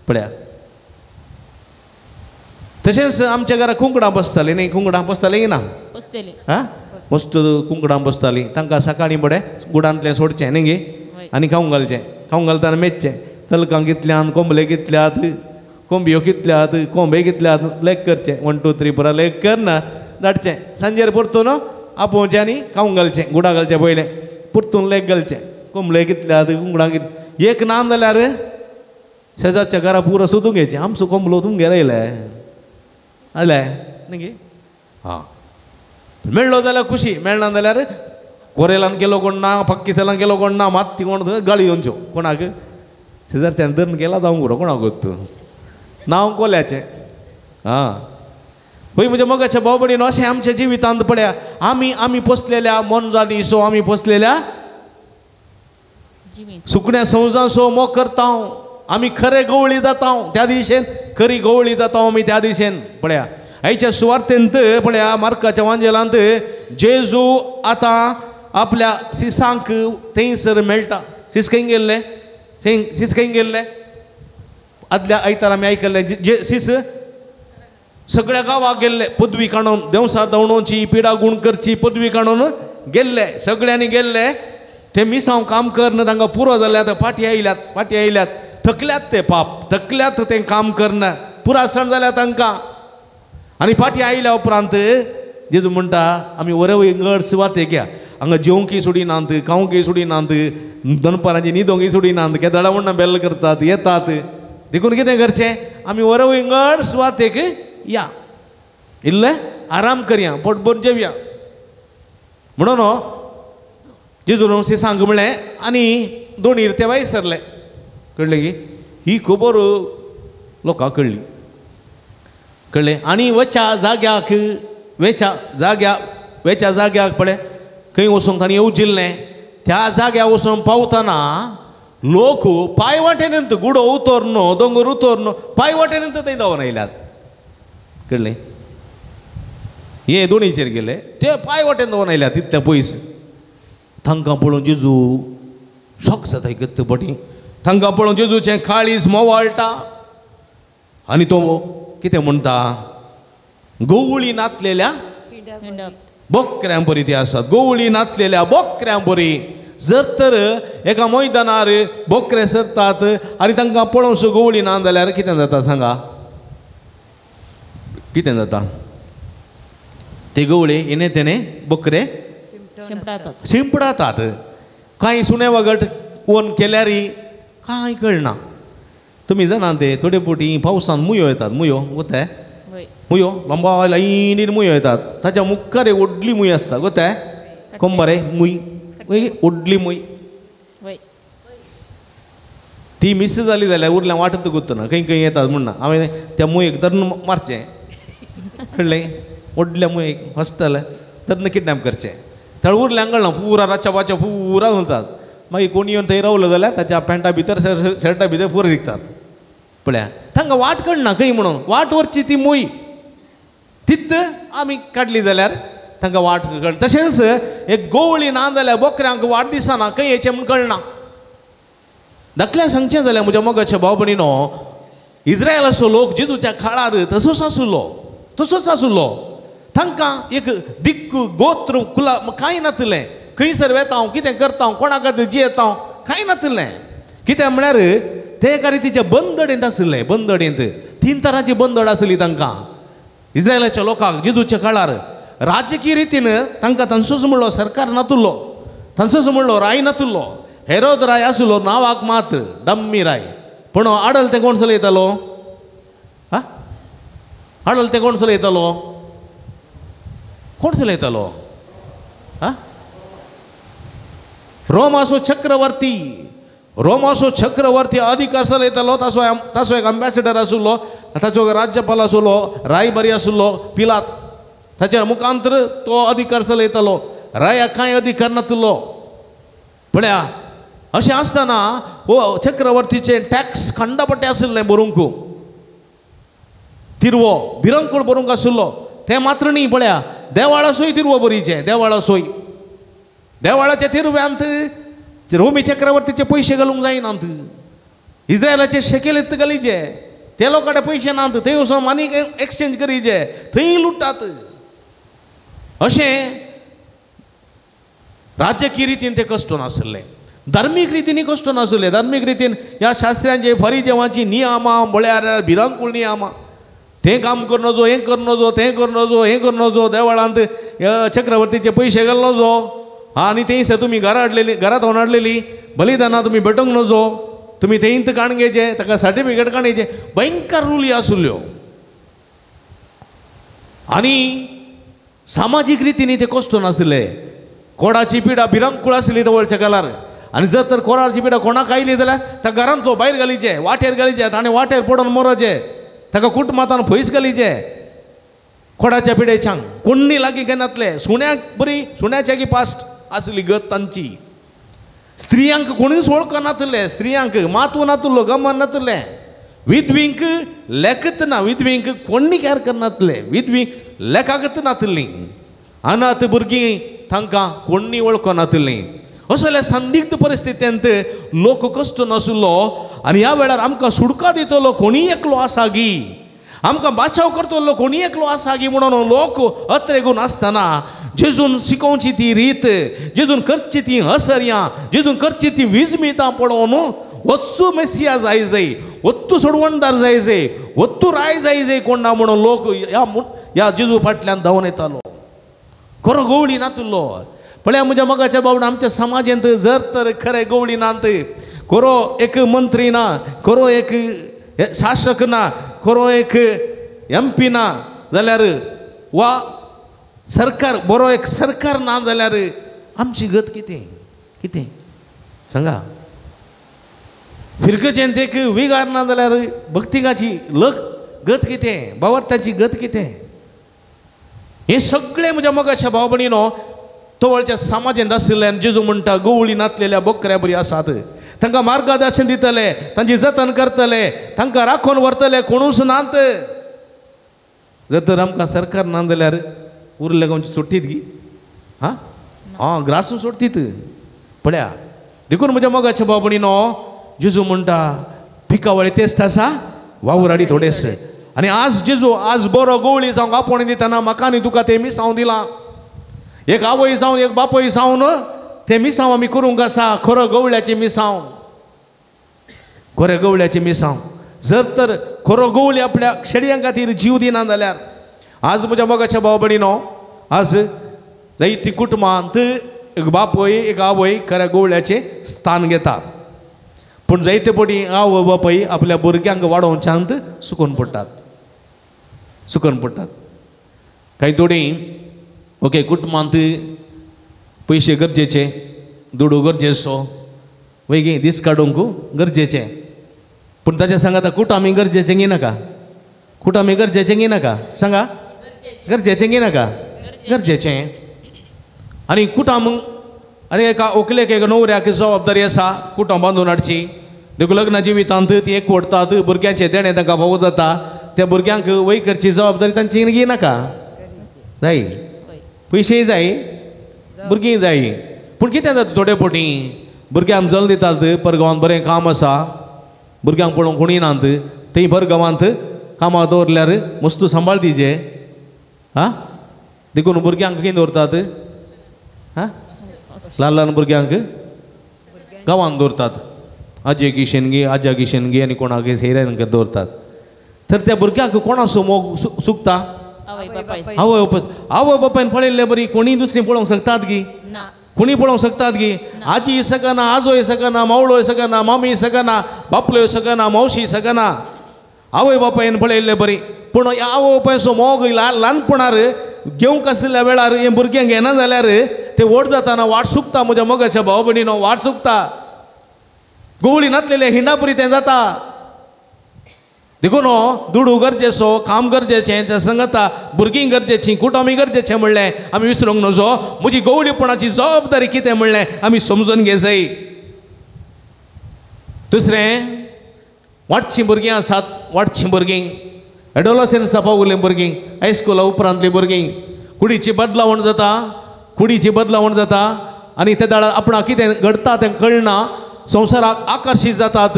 पळया तशेंच आमच्या घरा कुंकडां बसतालीं न्ही, कुंकडां बसतालीं ना, आं मस्त कुंकडां बसतालीं, तांकां सकाळीं बरें गुडांतलें सोडचें न्ही गे आनी खावंक घालचें, खावंक घालतना मेजचें, तलकां कितल्यान, कोंबले कितल्यात, कोंबयो कितल्यात, कोंबे कितल्यात, लेख करचें, 1 2 3 4 लेख करना धाडचें. सांजेर परतून आपोवचें आनी खावंक घालचें, गुडा घालचें पयलें, परतून लेख घालचें, कोंबले कितल्यात, कुंकडां कितल्या, एक ना जाल्यार शेजारच्या घरा पुरो सोदूंक येचें, आमचो कोंबलो तुमगेर येयले आयले न्ही गे. आं मेळ्ळो जाल्यार खुशी, मेळना जाल्यार कोरेलान गेलो कोण ना, पाकिस्तानान गेलो कोण ना, मातशी कोण गाळी येवच्यो कोणाक, शेजारच्यान धरून गेला जावंक पुरो कोणाक तूं नांव कोल्याचें. आं पळय म्हज्या मोगाच्या भाव भयणीन अशें आमच्या जिवितांत पळया आमी आमी पोसलेल्या मोनजाती सो आमी पोसलेल्या सुकण्या संवसां सो मोग करता, आमी खरे गवळी जाता त्या दिशेन, खरी गवळी जाता आमी त्या दिशेन. पळया आयच्या सुवार्तेंत पळया मार्काच्या वांजेलांत जेजू आतां आपल्या सिसांक थंयसर मेळटा. सीस खंय गेल्ले? सीस खंय गेल्ले? आदल्या आयतार आमी आयकल्ले जे सीस सगळ्या गांवाक गेल्ले, पदवी काडून देंवसार धांवणोवची, पिडा गूण करची पदवी काडून गेल्ले, सगळ्यांनी गेल्ले. ते मिसांव काम करन तांकां पुरो जालें, आतां फाटीं आयल्यात, फाटीं आयल्यात, थकल्यात ते पाप, थकल्यात तें काम करन, पुरा सण जाल्या तांकां. आनी फाटीं आयल्या उपरांत जेजू म्हणटा आमी वरे विंगड सुवातेक या, हांगा जेवंकय सोडिनात, खावंकय सोडिनात, दनपारांची न्हिदोंकय सोडिनात, केदळा म्हणून बेल करतात येतात, देखून कितें करचें आमी वरे विंगड सुवातेक या इल्लें आराम करया पोट भरून जेवया म्हणून जेजून सांग म्हणलें आनी दोणीर ते वाय सरले. कळ्ळें की ही खबर लोकांक कळ्ळी. कळ्ळें आनी वच्या जाग्याक वेच्या जाग्या वेच्या जाग्याक पळय खंय वचूंक तांणी येवजिल्लें त्या जाग्यार वचून पावतना लोक पांय वाटेन गुडो उतरन दोंगर उतरन पांय वाटेन थंय धांवन आयल्यात. कळ्ळें हे दोणीचेर गेले ते पांय वाटेन धांवन आयल्यात तितले पयस. तांकां पळोवन जेजू शॉक जाता एकत पटी. तांकां पळोवन जेजूचें काळीज मोवाळटा आनी तो कितें म्हणटा गवळी नातलेल्या बोकऱ्यां बरी ती आसात. गवळी नातलेल्या बोकऱ्यां बरी जर तर एका मैदानार बोकरे सरतात आनी तांकां पळोवंक गवळी ना जाल्यार कितें जाता सांगा कितें जाता ते गवळी येणे तेणे बोकरे शिंपडातात. कांय सुणे वागट ओन केल्यार कांय कळना. तुमी जाणा ते थोडे फावटी पावसान मुयो येतात. मुयो गोताय मुयो लंबा लायनीन मुयो येतात ताच्या मुखार एक व्हडली मूय आसता. गोताय कोंबारे मूय व्हडली मूय ती मिस जाली जाल्यार उरल्या वाटत गुत्तना खंय खंय येतात म्हणना हांवें त्या मुयेक धरून मारचें. कळ्ळें व्हडल्या मुयेक फसतलें धरून किडनॅप करचें. थंय उरल्या कळना पुरा राच्या वाच्या पुरा उरतात. मागीर कोण येवन थंय रावलो जाल्यार ताच्या पॅन्टा भितर शर्टा भितर पुरा रिगतात. पळया तांकां वाट कळना खंय म्हणून वाट व्हरची ती मूय तित आमी काडली जाल्यार तांकां वाट कळ. तशेंच एक गवळी ना जाल्यार बोकऱ्यांक वाट दिसना खंय येचें म्हूण कळना. धाकल्या सांगचें जाल्यार म्हज्या मोगाच्या भाव भयणीनो इस्रायलाचो लोक जेजूच्या काळार तसोच आशिल्लो तसोच आशिल्लो. तांकां एक दिक्क गोत्र कुला कांय नातिल्लें. खंयसर वेता हांव कितें करता हांव कोणा खातीर जियेता हांव कांय नातिल्लें. कितें म्हळ्यार ते एका रितीचे बंदडेंत आशिल्ले. बंदडेंत तीन तरांची बंदड आसली तांकां इस्रायलाच्या लोकांक जेजूच्या काळार. राजकीय रितीन तांकां तांचोच म्हणलो सरकार नातुल्लो तांचोच म्हणलो राय नातुल्लो. हेरोद राय आशिल्लो नांवाक मात्र डम्मी राय पूण आडल तें कोण चलयतालो हा आडल तें कोण चलयतालो कोण चलयतालो हा रोमाचो चक्रवर्ती. रोमाचो चक्रवर्ती अधिकार चलयतालो. ताचो ताचो एक अम्बॅसिडर आशिल्लो ताचो राज्यपाल आशिल्लो रायबारी आशिल्लो पिलात. ताच्या मुखांतर तो अधिकार चलयतालो. रायाक कांय अधिकार नातिल्लो. पळया अशें आसतना हो चक्रवर्तीचे टॅक्स खंडापट्टे आशिल्लें बरोवंक तिरवो भिरंकूळ बरोवंक आशिल्लो. तें मात्र न्ही पळया देवाळासूय तिरवो बरीचें देवाळासूय देवाळाच्या तिरव्यांत रोमी चक्रवर्तीचे पयशे घालूंक जायनात. इस्रायलाचे शेकेलीत घालीचे ते लोकां कडेन पयशे नात थंय वचून आनीक एक्सचेंज करीचे थंय लुट्टात. अशें राजकीय रितीन ते कश्ट नाशिल्ले. धार्मीक रितीन कश्ट नाशिल्ले. धार्मीक रितीन ह्या शास्त्र्यांचे फरिजेवांची नियमां म्हळ्यार भिरांकूळ नियमां. तें काम कर नजो हें कर नजो तें कर नजो हें कर नजो देवळांत चक्रवर्तीचे पयशे घाल नजो आनी थंयसर तुमी घरा हाडलेली घरांत हाडून हाडलेली बलिदानां तुमी भेटोवंक नजो तुमी थंयत काण घेवचें ताका सर्टिफिकेट काडचें. भयंकर रुली आशिल्ल्यो आनी सामाजीक रितीन ते कश्ट नाशिल्ले. कोडाची पिडा भिरांकूळ आशिल्ली तवळच्या काळार आनी जर तर कोडाची पिडा कोणाक आयली जाल्यार त्या घरांतलो भायर घालीचे वाटेर घालीचे ताणें वाटेर पडून मरोचें ताका कुटुंबांत पयस घालीचे. कोडाच्या पिडेच्यांक कोण्णी लागीं घेनातले. सुण्याक बरी सुण्याच्या की पास्ट आसली गत तांची. स्त्रियांक कोणूच वळखनातले. स्त्रियांक मातू नातुल्लो गमन नातलें. विधवींक लेखत ना विधवींक कोण्णी कॅर करनातले. विधवींक लेखाकत नातली. अनाथ भुरगीं तांकां कोण्णी वळखनातलीं. असल्या संदिग्ध परिस्थितींत लोक कश्ट नाशिल्लो आनी ह्या वेळार आमकां सुडका दितलो कोणीय एकलो आसा गी आमकां बाचाव करतलो कोणी एकलो आसा गी म्हणून लोक अत्रेगून आसतना जेजून शिकोवची ती रीत जेजून करची ती असर्यां जेजून करची ती विजमितां पळोवन वत्सू मेसिया जाय जाय वत्तू सोडवणदार जाय जाय वत्तू राय जाय जाय कोण ना म्हणून लोक ह्या ह्या जेजू फाटल्यान धांवन येतालो. खरो गवळी नातुल्लो. पळया म्हज्या मोगाच्या बावडा आमच्या समाजांत जर तर खरें गवळी नात खरो एक मंत्री ना खरो एक शासक ना खरो एक एम पी ना जाल्यार वा सरकार बरो एक सरकार ना जाल्यार आमची गत कितें कितें सांगा. फिरकचेन एक विगार ना जाल्यार भक्तिकाची लक गत कितें, भावार्थाची गत कितें. हें सगळें म्हज्या मोगाच्या भाव भयणीनो तवळच्या समाजांत आशिल्ल्यान जेजू म्हणटा गवळी नातलेल्या बकऱ्या बरी आसात, तांकां मार्गदर्शन दितले, तांची जतन करतले, तांकां राखून व्हरतले, कोणूच नात. जर तर आमकां सरकार ना जाल्यार उरले गांवची सोडटीत गी हां आं ग्रासून सोडटीत पळया. देखून म्हज्या मोगाच्या भाव भयणीनो जेजू म्हणटा पिकावळी तेस्ट आसा वावुराडी थोडेस. आनी आज जेजू आज बरो गवळी जावंक आपोवणें दितना म्हाका आनी तुका तें मिसांव दिलां. एक आवय जावन एक बापूय जावन तें मिसांव आमी करूंक आसा, खरो गवळ्याचें मिसांव, खरें गवळ्याचें मिसांव. जर तर खरो गवळी आपल्या शेडयां खातीर जीव दिना जाल्यार आज म्हज्या मोगाच्या भाव भयणीनो आज जायतीं कुटुंबांत एक बापूय एक आवय खऱ्या गवळ्याचें स्थान घेता, पूण जायते पटी आवय बापूय आपल्या भुरग्यांक वाडोवच्यांत सुकून पडटात, सुकून पडटात. कांय थोडीं ओके कुटुंबांत पयशे गरजेचे, दुडू गरजेचो, वय दीस काडूंक गरजेचे, पूण ताच्या सांगाता कुटामी गरजेचें गी नाका, कुटामी गरजेचें गी नाका, सांगा गरजेचें गी नाका, गरजेचें. आनी कुटाम आनी एका व्हंकलेक एक न्हवऱ्याक जबाबदारी आसा कुटां बांदून हाडची. देखून लग्न जिवितांत ती एकवटतात, भुरग्यांचें देणें तांकां फावो जाता, त्या भुरग्यांक वय करची जबाबदारी तांची गी नाका जाय, पयशेय जाय, भुरगीं जाय. पूण कितें जाता थोडे फावटी भुरग्यांक जल्म दितात, परगांवांत बरें काम आसा, भुरग्यांक पळोवंक कोणूय नात, थंय परगांवांत कामां दवरल्यार मस्तू सांबाळ दिजे आं. देखून भुरग्यांक कितें दवरतात आं, ल्हान ल्हान भुरग्यांक गांवांत दवरतात, आजयेक शेनगी आज्याक शेनगी आनी कोणाक सोयऱ्यांक दवरतात. तर त्या भुरग्यांक कोणाचो मोग चुकता? आवय बापाय. आवय बापायन पळयल्ले बरी कोणीय दुसरी पळोवंक शकतात गी, कोणी पळोवंक शकतात गी. आजी शकना, आजोय शकना, मावळोय शकना, मामी शकना, बापलोय शकना, मावशी शकना. आवय बापायन पळयल्ले बरी. पूण आवय बापायचो मोग ल्हानपणार घेवंक आशिल्ल्या वेळार हें भुरग्यांक घेना जाल्यार ते व्हड जाताना वाट चुकता. म्हज्या मोगाच्या भाव भयणीनो वाट चुकता, गवळी नातलेले हिंडापुरी तें जाता. देखून दुडू गरजेचो, काम गरजेचें, त्या संगता भुरगीं गरजेचीं, कुटुंबी गरजेचें म्हणलें आमी विसरूंक नजो. म्हजी गवळीपणाची जबाबदारी कितें म्हणलें आमी समजून घेजाय. दुसरें, वाडचीं भुरगीं आसात, वाडचीं भुरगीं एडोलसन्सा पावल्लीं भुरगीं, हायस्कुला उपरांतलीं भुरगीं, कुडीची बदलावण जाता, कुडीची बदलावण जाता आनी ते दाळार आपणाक कितें घडटा तें कळना, संवसाराक आकर्शीत जातात.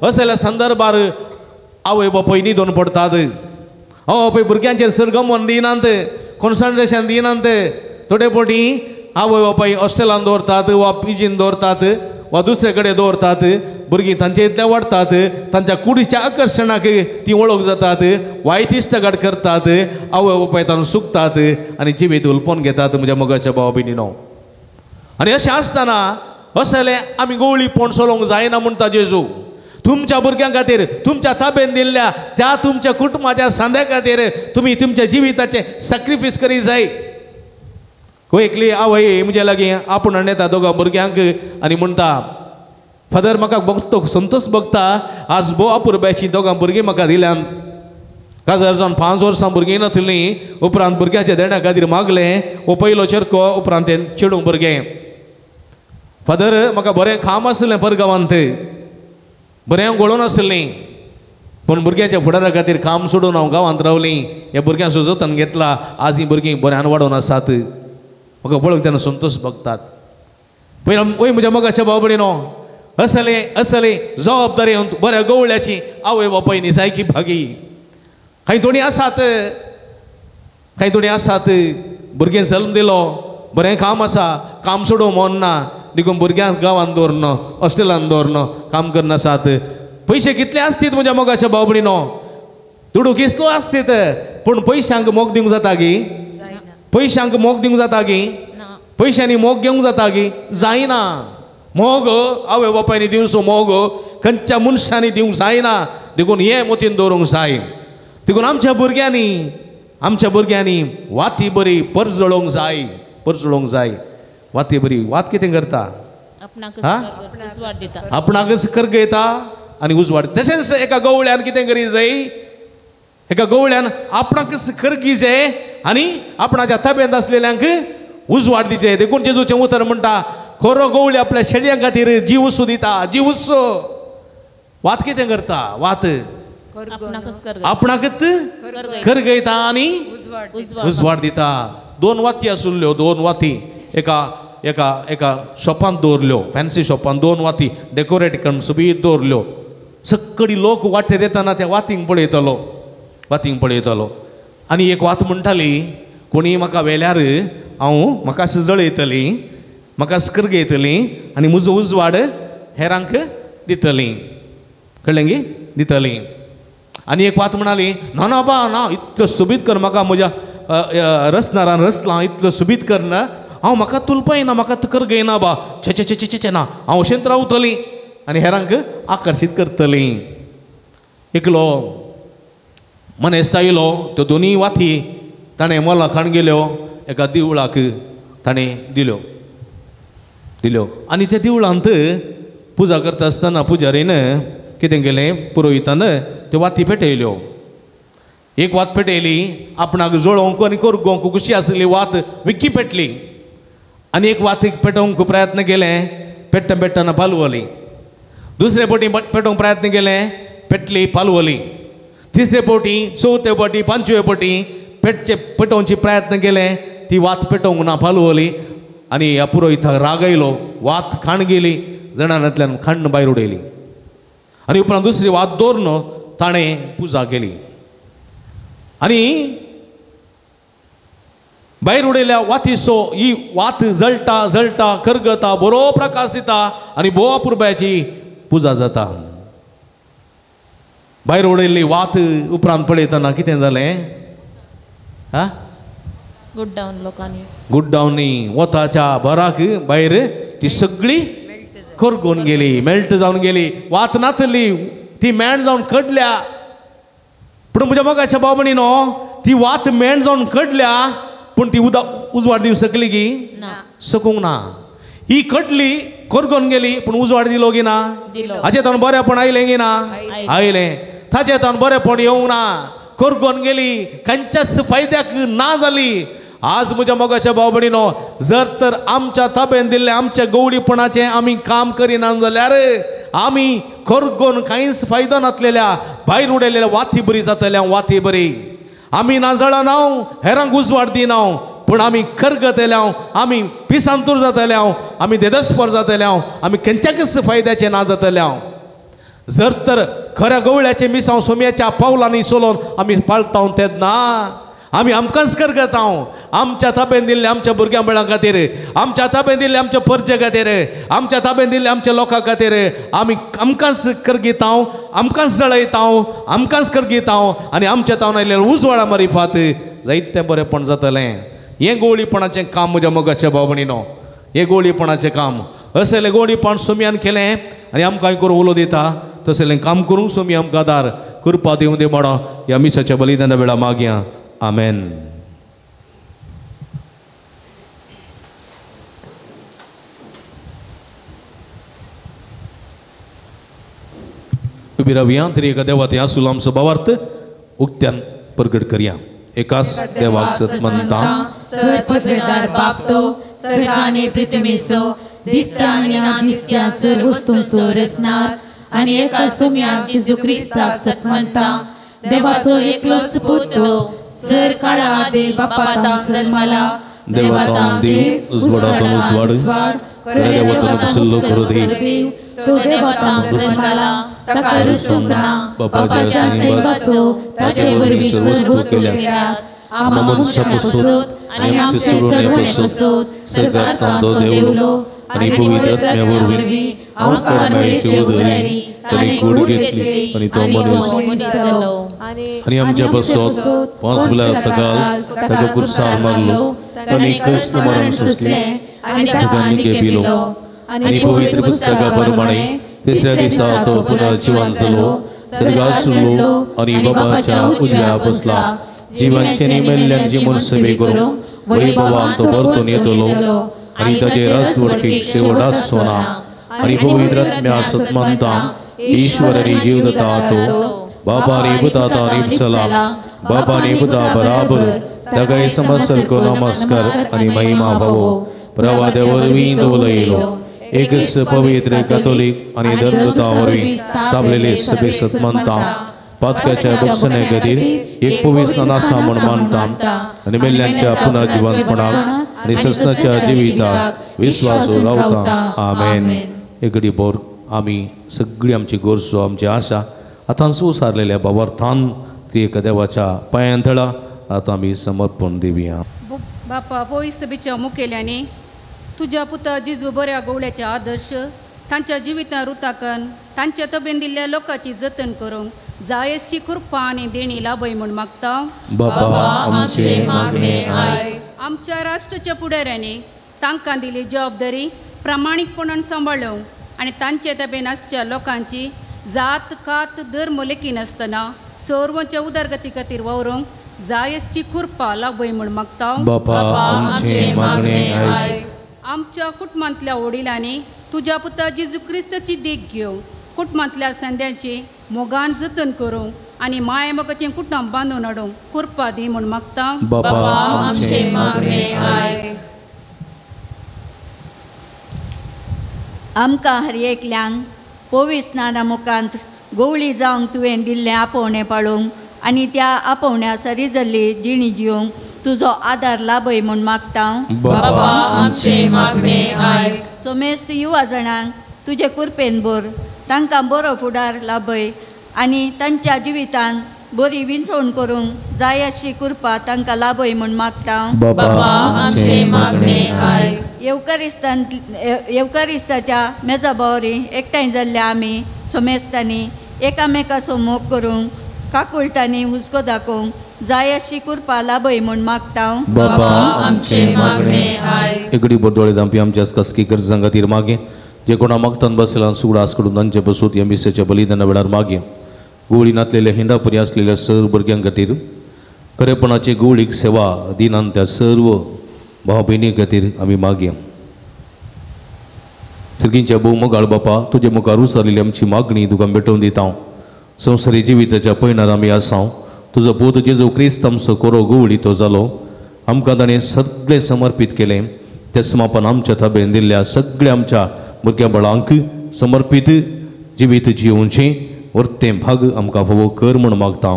असल्या संदर्भार आवय बापूय न्हिदून पडटात, आवय बापूय भुरग्यांचेर सरगमन दिनात, कॉन्सन्ट्रेशन दिनात. थोडे फावटी आवय बापूय हॉस्टेलान दवरतात वा पिजीन दवरतात वा दुसरे कडेन दवरतात. भुरगीं तांचे इतले वाडटात, तांच्या कुडीच्या आकर्शणाक ती वळख जातात, वायट इश्टागत करतात, आवय बापूय तांकां सुकतात आनी जिवीत उलपोवन घेतात. म्हज्या मोगाच्या भाव भयणीनो, आनी अशें आसतना असलें आमी गवळीपण चलोवंक जायना म्हणटा जेजू. तुमच्या भुरग्यां खातीर, तुमच्या ताबेन दिल्ल्या त्या तुमच्या कुटुंबाच्या सांद्या खातीर तुमी तुमच्या जिविताचें सॅक्रिफायस करी जाय. एकली आवय म्हज्या लागीं आपूण येता दोगां भुरग्यांक आनी म्हणटा, फादर म्हाका भोगतो संतोश भोगता, आज भोव अपुरबायची दोगां भुरगीं म्हाका दिल्यान. काजार जावन 5 वर्सां भुरगीं नासलीं, उपरांत भुरग्याच्या देण्या खातीर मागलें, हो पयलो चेरको, उपरांत तें चेडूं भुरगें. फादर म्हाका बरें काम आसलें परगांवांत, बरें गोळोन आसलीं, पूण भुरग्यांच्या फुडारा खातीर काम सोडून हांव गांवांत रावलीं. ह्या भुरग्यांचो जतन घेतला, आज हीं भुरगीं बऱ्यान वाडोवन आसात, म्हाका पळोवन तेन्ना संतोश भोगतात. पयलीं वय म्हज्या मोगाच्या भाव भयणीनो, असले असले जबाबदारी बऱ्या गवळ्याची आवय बापायनी सारकी भागी. कांय थोडीं आसात, कांय थोडीं आसात भुरगें जल्म दिलो, बरें काम आसा, काम सोडूंक मन ना, देखून भुरग्यांक गांवांत दवरन, हॉस्टेलान दवरन, काम करना आसात. पयशे कितले आसतीत म्हज्या मोगाच्या भाव भयणीनो, दुडू कितलो आसतीत, पूण पयशांक मोग दिवंक जाता गी? पयशांक मोग दिवंक जाता गी? पयशांनी मोग घेवंक जाता गी? जायना. मोग आवय बापायनी दिवचो मोग खंयच्या मनशांनी दिवंक जायना. देखून हें मोतीन दवरूंक जाय. देखून आमच्या भुरग्यांनी वाती बरी परजळोवंक जाय, परजळोवंक जाय. वाती बरी वात कितें करता? आपणाकच करगयता आनी उजवाड. तशेंच एका गवळ्यान कितें करी जाय? एका गवळ्यान आपणाकच करगी जाय आनी आपणाच्या ताब्यांत आसलेल्यांक उजवाड दिचे. देखून जेजूचें उतर म्हणटा, खरो गवळी आपल्या शेळयां खातीर जीव उसू दिता, जीव उसो. वात कितें करता? वात आपणाकच करगयता आनी उजवाड दिता. दोन वाती आशिल्ल्यो, दोन वाती एका एका एका शॉपांत दवरल्यो, फॅन्सी शॉपांत दोन वाती डेकोरेट करून सोबीत दवरल्यो. सगळी लोक वाटेर येतना त्या वातींक पळयतालो, वातींक पळयतालो. आनी एक वात म्हणटाली, कोणी म्हाका वेल्यार हांव म्हाका जळयतली, म्हाका करगयतली आनी म्हजो उजवाड हेरांक दितली. कळ्ळें गी? दितली. आनी एक वात म्हणाली, ना ना बा ना, इतलो सोबीत कर म्हाका, म्हज्या रचणारान रचलां इतलो सोबीत कर ना, हांव म्हाका तुलपायना, म्हाका करगयना बा, छे छे छे छे छे ना, हांव अशेंच रावतली आनी हेरांक आकर्शीत करतली. एकलो मनेस्त आयलो, त्यो दोनूय वाती ताणें मोला खाण गेल्यो, एका दिवळाक ताणें दिल्यो दिल्यो. आनी त्या दिवळांत पुजा करता आसतना पुजारीन कितें केलें? पुरोहितान त्यो वाती पेटयल्यो. एक वात पेटयली आपणाक जळोवंक आनी करगोवंक खुशी आसली वात विकी पेटली. आनी एक वातीक पेटोवंक प्रयत्न केलें, पेट्टा पेट्टना पालवली. दुसरे फावटी पेटोवंक प्रयत्न केलें, पेटली, पालवली. तिसरे फावटी, चवथे फावटी, पांचवे फावटी पेटचे पेटोवचे प्रयत्न केले, ती वात पेटोवंक ना, पालवली. आनी ह्या पुरोहिताक राग आयलो, वात खाण गेली, जणांतल्यान खाण भायर उडयली. आनी उपरांत दुसरी वात दवरून ताणें पुजा केली. आनी भायर उडयल्या वातीचो ही वात जळटा जळटा करगता, बरो प्रकाश दिता आनी भोव अपुरबायेची पुजा जाता. भायर उडयल्ली वात उपरांत पळयतना कितें जालें? हा, गुड्डावन लोकांनी, गुड्डावनी वताच्या भराक भायर ती सगळी करगून गेली, मेल्ट जावन गेली. वात नातली, ती मेण जावन कडल्या. पूण म्हज्या मोगाच्या भाव भयणीनो, ती वात मेण जावन कडल्या, पूण ती उजवाड दिवंक शकली की शकूंक ना. ही कडली, करगून गेली, पूण उजवाड दिलो की ना? हाचे तावन बरेंपण आयलें की ना? आयलें. ताचे तावन बरेंपण येवंक ना, करगून गेली, खंयच्याच फायद्याक ना जाली. आज म्हज्या मोगाच्या भाव भयणीनो, जर तर आमच्या ताब्यान दिल्लें आमच्या गवळीपणाचें आमी काम करिना जाल्यार आमी करगून कांयच फायदो नासलेल्या भायर उडयलेल्या वाती बरी जातल्या, वाती बरी. आमी ना जळना, हेरांक उजवाड दिना, पूण आमी करगतल्या, आमी पिसांतूर जातल्या, आमी देदस्पर जातल्या, आमी खंयच्याकच फायद्याचें ना जातल्या. जर तर खऱ्या गवळ्याचें मिसांव सोम्याच्या पावलांनी चलोवन आमी पाळता तेन्ना आमी आमकांच करगता. आमच्या ताब्यान दिल्ले आमच्या भुरग्यां बाळां खातीर, आमच्या ताब्यान दिल्ले आमच्या परजे खातीर, आमच्या ताब्यान दिल्ले आमच्या लोकां खातीर आमी आमकांच करगिता, आमकांच जळयता, आमकांच करगिता आनी आमच्या तावन आयिल्ल्या उजवाडा मारिफात जायतें बरेंपण जातलें. हें गोवळीपणाचें काम म्हज्या मोगाच्या भाव भयणीनो, हें गोवळीपणाचें काम. असलें गोवळीपण सोम्यान केलें आनी आमकां करून उलो दिता, तसलें काम करूंक सोमी आमकां आदार कृपा दिवं दे म्हणो ह्या मिसाच्या बलिदाना वेळा मागया. आमेन. उबी रावया तरी एका देवा ते आसूल आमचो भावार्थ उक्त्यान परगट करया. एकाच देवाक सत मानता, सर्वपदवेदार बाप तो स्वर्गाने पृथ्वीचो दिसता आनी ना दिसत्या सर्व वस्तूंचो रचणार आनी एका सोम्याक जेजू क्रिस्ताक सत मानता, देवाचो एकलो सुपूत तो सर काळा आदी बापा जल्माला, देवातान देव उजवाडातून उजवाड, खऱ्या देवातून कुसल्लो खरो देव, तो देवातान जल्माला, ताका रुसूंक ना, बापाच्या सैबाचो ताचे वरवीं सर्व वस्तू केल्यात, आमकां मनशां पसून आनी आमचे सडवणे पसून स्वर्गांत तो देवलो आनी पवित्र आत्म्या वरवीं आमकां मेळचे उदरी ताणें कूड घेतली आनी तो मनीस जालो आनी आमच्या पासत 5 तकाल ताका कुर्सार मारलो, ताणें क्रिस्त मरण सोंसलें आनी ताका निके पिलो आनी पवित्र पुस्तका प्रमाणे तिसऱ्या दिसा तो पुनर्जिवन जालो, सर्गासुलो आनी बाबाच्या उजव्या बसला जिवांचे आनी मेल्ल्यांची मनसबे करूंक वैभवान तो परतून येतलो आनी ताजे राजवडकीक शेवट आसचो ना आनी पवित्र आत्म्या सतमंता ईश्वर आनी जीव दता तो बाबा आनी पुता आनी सलाम बाबा आनी पुता बराबर ताकाय समसरको नमस्कार आनी महिमा फावो प्रवाद्या वरवीं दवरलो एकच पवित्र कॅथोलीक आनी धर्मदूता वरवीं स्थापलेले सभे सतमंता पातकाच्या बक्षणे खातीर एक पवित्र आसा म्हूण मानता आनी मेल्ल्यांच्या पुनर्जिवंतपणाक आनी ससनाच्या जिविताक विस्वास रावता. आमेन. एक घडी भर आमी सगळी आमची गरजो आमची आशा आतां सुसारलेल्या भावार्थान ती एका देवाच्या पांयान थळा आतां आमी समर्पण दिवया. बापा पवित्र सभेच्या मुखेल्यांनी तुज्या पुता जिजू बऱ्या गोवळ्याचे आदर्श तांच्या जिवितां रुताकन तांच्या तबेन दिल्ल्या लोकांची जतन करूंक जायसची कृपा आनी देणी लाभय म्हूण मागता. बापा आमचे मागणे आयक. आमच्या राष्ट्राच्या फुडाऱ्यांनी तांकां दिली जबाबदारी प्रामाणीकपणान सांबाळूंक आनी तांचे तबेन आसच्या लोकांची जात कात धर्म लेखिनासतना सर्वांच्या उदरगती खातीर वावरूंक जायसची कृपा लाभय म्हूण मागता. बापा आमचे मागणे आयक. आमच्या कुटुंबांतल्या वडिलांनी तुज्या पुता जेजू क्रिस्ताची देख घेवंक कुटुंबांतल्या संद्यांची मोगान जतन करूंक आनी मायेमोगाचें कुटुंब बांदून हाडूंक कृपा दी म्हूण मागता. बापा आमचे मागणे आयक. आमकां हर एकल्यांक पवित्र स्नाना मुखांत गोवळी जावंक तुवें दिल्लें आपोवणें पाळूंक आनी त्या आपोवण्या सरी जाल्ली जिणी जिवंक तुजो आदार लाभय म्हूण मागता. बापा आमचे मागणे आयक. समेस्त युवा जाणांक तुजे कृपेन भर तांकां बरो फुडार लाभय आनी तांच्या जिवितान बरी विंचवण करूंक जाय अशी कृपा तांकां लाभय म्हूण मागता. बापा आमचे मागणे आयक. येवकारिस्ताच्या मेजा बावरी एकठांय जाल्ल्या आमी समेस्तांनी एकामेकाचो मोग करूंक काकुळटांनी हुस्को दाखोवंक जाय अशी कृपा लाभय म्हूण मागता. बापा आमचे मागणे आयक. एकडे बोरदोळे दामपी आमच्या खासगी गरजां खातीर मागे जे कोणा मागतान बसला सुगडास कडून तांचे बसूत ह्या मिसाच्या बलिदाना वेळार मागे गोवळी नातलेल्या हिंडापरी आसलेल्या सर्व भुरग्यां खातीर खरेपणाची गोवळीक सेवा दिनान त्या सर्व भाव भयणी खातीर आमी मागया. सर्गींच्या भोव मोगाळ बापा तुजे मुखार उसारलेली आमची मागणी तुका भेटोवन दिता. संवसारी जिविताच्या पयणार आमी आसाव तुजो पूत जेजू क्रिस्त आमचो कोरो गोवळी तो जालो आमकां ताणें सगळें समर्पीत केलें त्या समापन आमच्या ताबेन दिल्ल्या सगळ्या आमच्या भुरग्यां बाळांक समर्पीत जिवीत जिवचें वर्तें भाग आमकां फावो कर म्हूण मागता.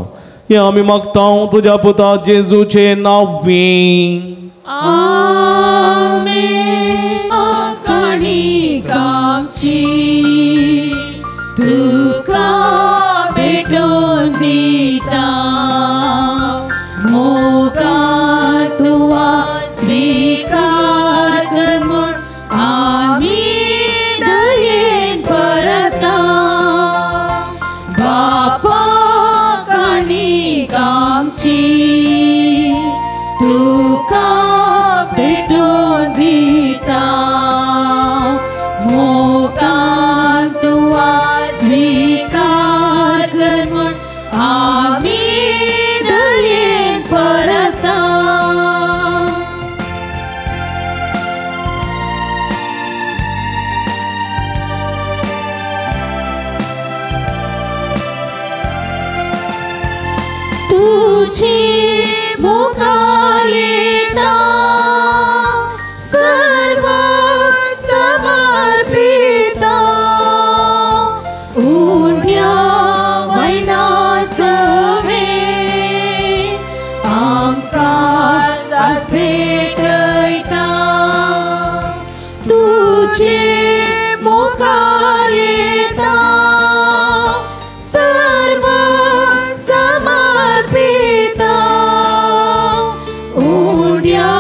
हें आमी मागता तुज्या पुता जेजूचे नांवी. आमेन. काणिकांची तुका भेटोवन दिता मोगान तुवा स्वीकार कर म्हूण आमी दयेन परता. बापा काणिकांची तुका भेटोवन दिता मोगान तुवा स्वीकार कर म्हूण आमी दयेन परता. तुझी मुखार येता सर्व समर्पिता उण्या वयना सवे आमकां सास भेटयता. तुझे मुखार येता सर्व समर्पिता उण्या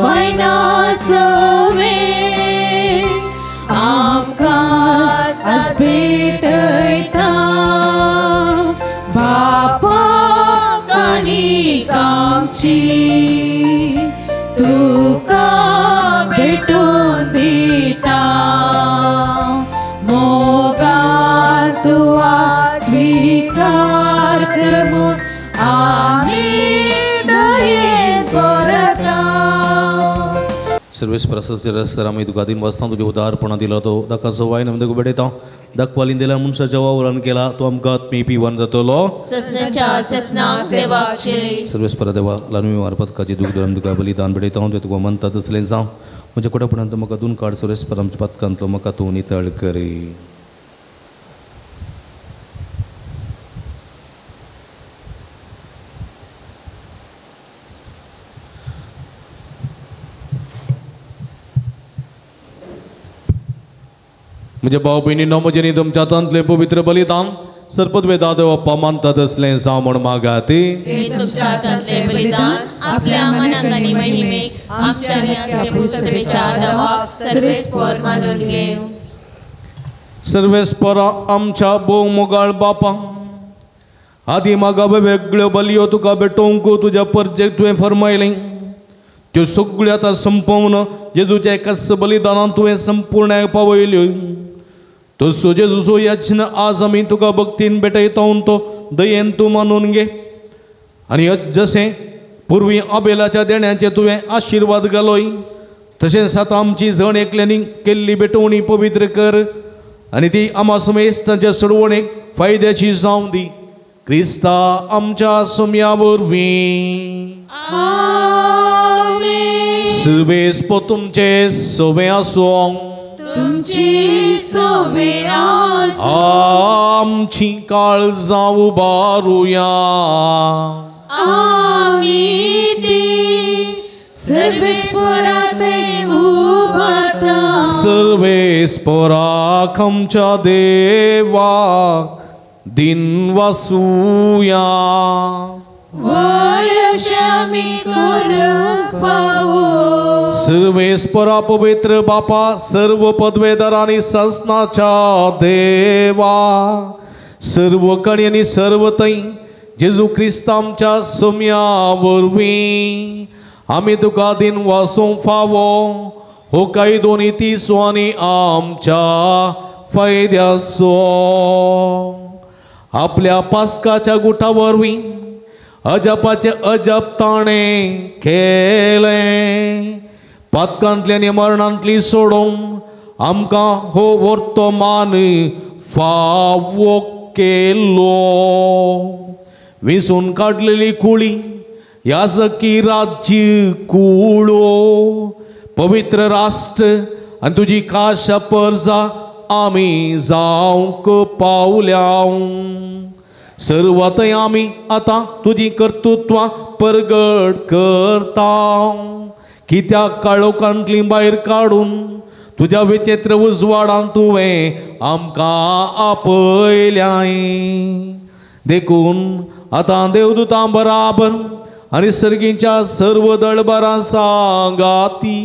वयना सवे आमकां सास भेटयता. बापा काणिकांची तुका भेटोवन दिता मोगान तुवा स्वीकार सर्वेस्पराचे रस्त्यार आमी तुका दिन वाचता तुज्या उदारपणा दिला तो दाकाचो वायन आमी तुका भेटयता. दाखवालीन दिला मनशाच्या वावरान केला तो आमकां आत्मी पिवन जातलो. सर्वेस्परा देवा लानवी मार्फत काजी दूख आमी तुका बलिदान भेटयता. तें तुका मनता तसलें जावं. म्हज्या कोटापणान तूं म्हाका दोन काड. सर्वेस्पर आमच्या पातकांतलो म्हाका तूं नितळ करी. म्हज्या भाव भयणीनो म्हजें न्ही तुमच्या हातांतलें पवित्र बलिदान सरपदवेदा देव मानता तसलें जावं म्हूण मागात. तुमच्या हातांतलें बलिदान आपल्या मनाक आनी महिमेक आमच्या आनी देवाक सर्वेस्पर मानून घेवं. सर्वेस्परा आमच्या भोव मोगाळ बापा, आदी मागा वेगळ्यो बलयो तुका भेटोवंक तुज्या परजेक तुवें फरमायलें त्यो सगळ्यो आतां संपोवन जेजूच्या एकाच बलिदानान तुवें संपूर्ण पावयल्यो. तसो जेजूचो यत्न आज आमी तुका भक्तीन भेटयता तो दयेन तूं मानून घे. आनी जशें पुर्वी आबेलाच्या देण्याचे तुवें आशिर्वाद घालोय तशेंच आतां आमची जण एकल्यांनी केल्ली भेटवणी पवित्र कर आनी ती आमा समेस्तांच्या सोडवणेक फायद्याची जावं दी. क्रिस्ता आमच्या सुम्या वरवीं. सर्वेस्पर तुमचे सवे आसूं. तुमची सवे आसूं. आमची काळजां उबारुया. आमी ती सर्वेस्परा थंय उबारता. सर्वेस्पराक आमच्या देवाक दिन वासूया. सर्वेस्परा पवित्र बापा, सर्व पदवेदार आनी ससनाच्या देवा, सर्व कणी आनी सर्व थंय जेजू क्रिस्त आमच्या सुम्या वरवीं आमी तुका दिन वासूंक फावो हो कायदो नीतीचो आनी आमच्या फायद्याचो. आपल्या पास्काच्या गुटा वरवीं अजापाचें अजाप ताणें केलें. पातकांतली आनी मरणांतली सोडोवन आमकां हो वर्तमान फावो केलो. विसून काडलेली कुळी याजकी राज्य कुळो पवित्र राष्ट्र आनी तुजी खाशा परजा आमी जावंक पावल्या. सर्वांतय आमी आतां तुजी कर्तृत्वां परगट करता. कित्याक काळोखांतली भायर काडून तुज्या विचित्र उजवाडान तुवें आमकां आपयल्याय. देखून आतां देवदूतां बराबर आनी सर्गीच्या सर्व दळबरां सांगाती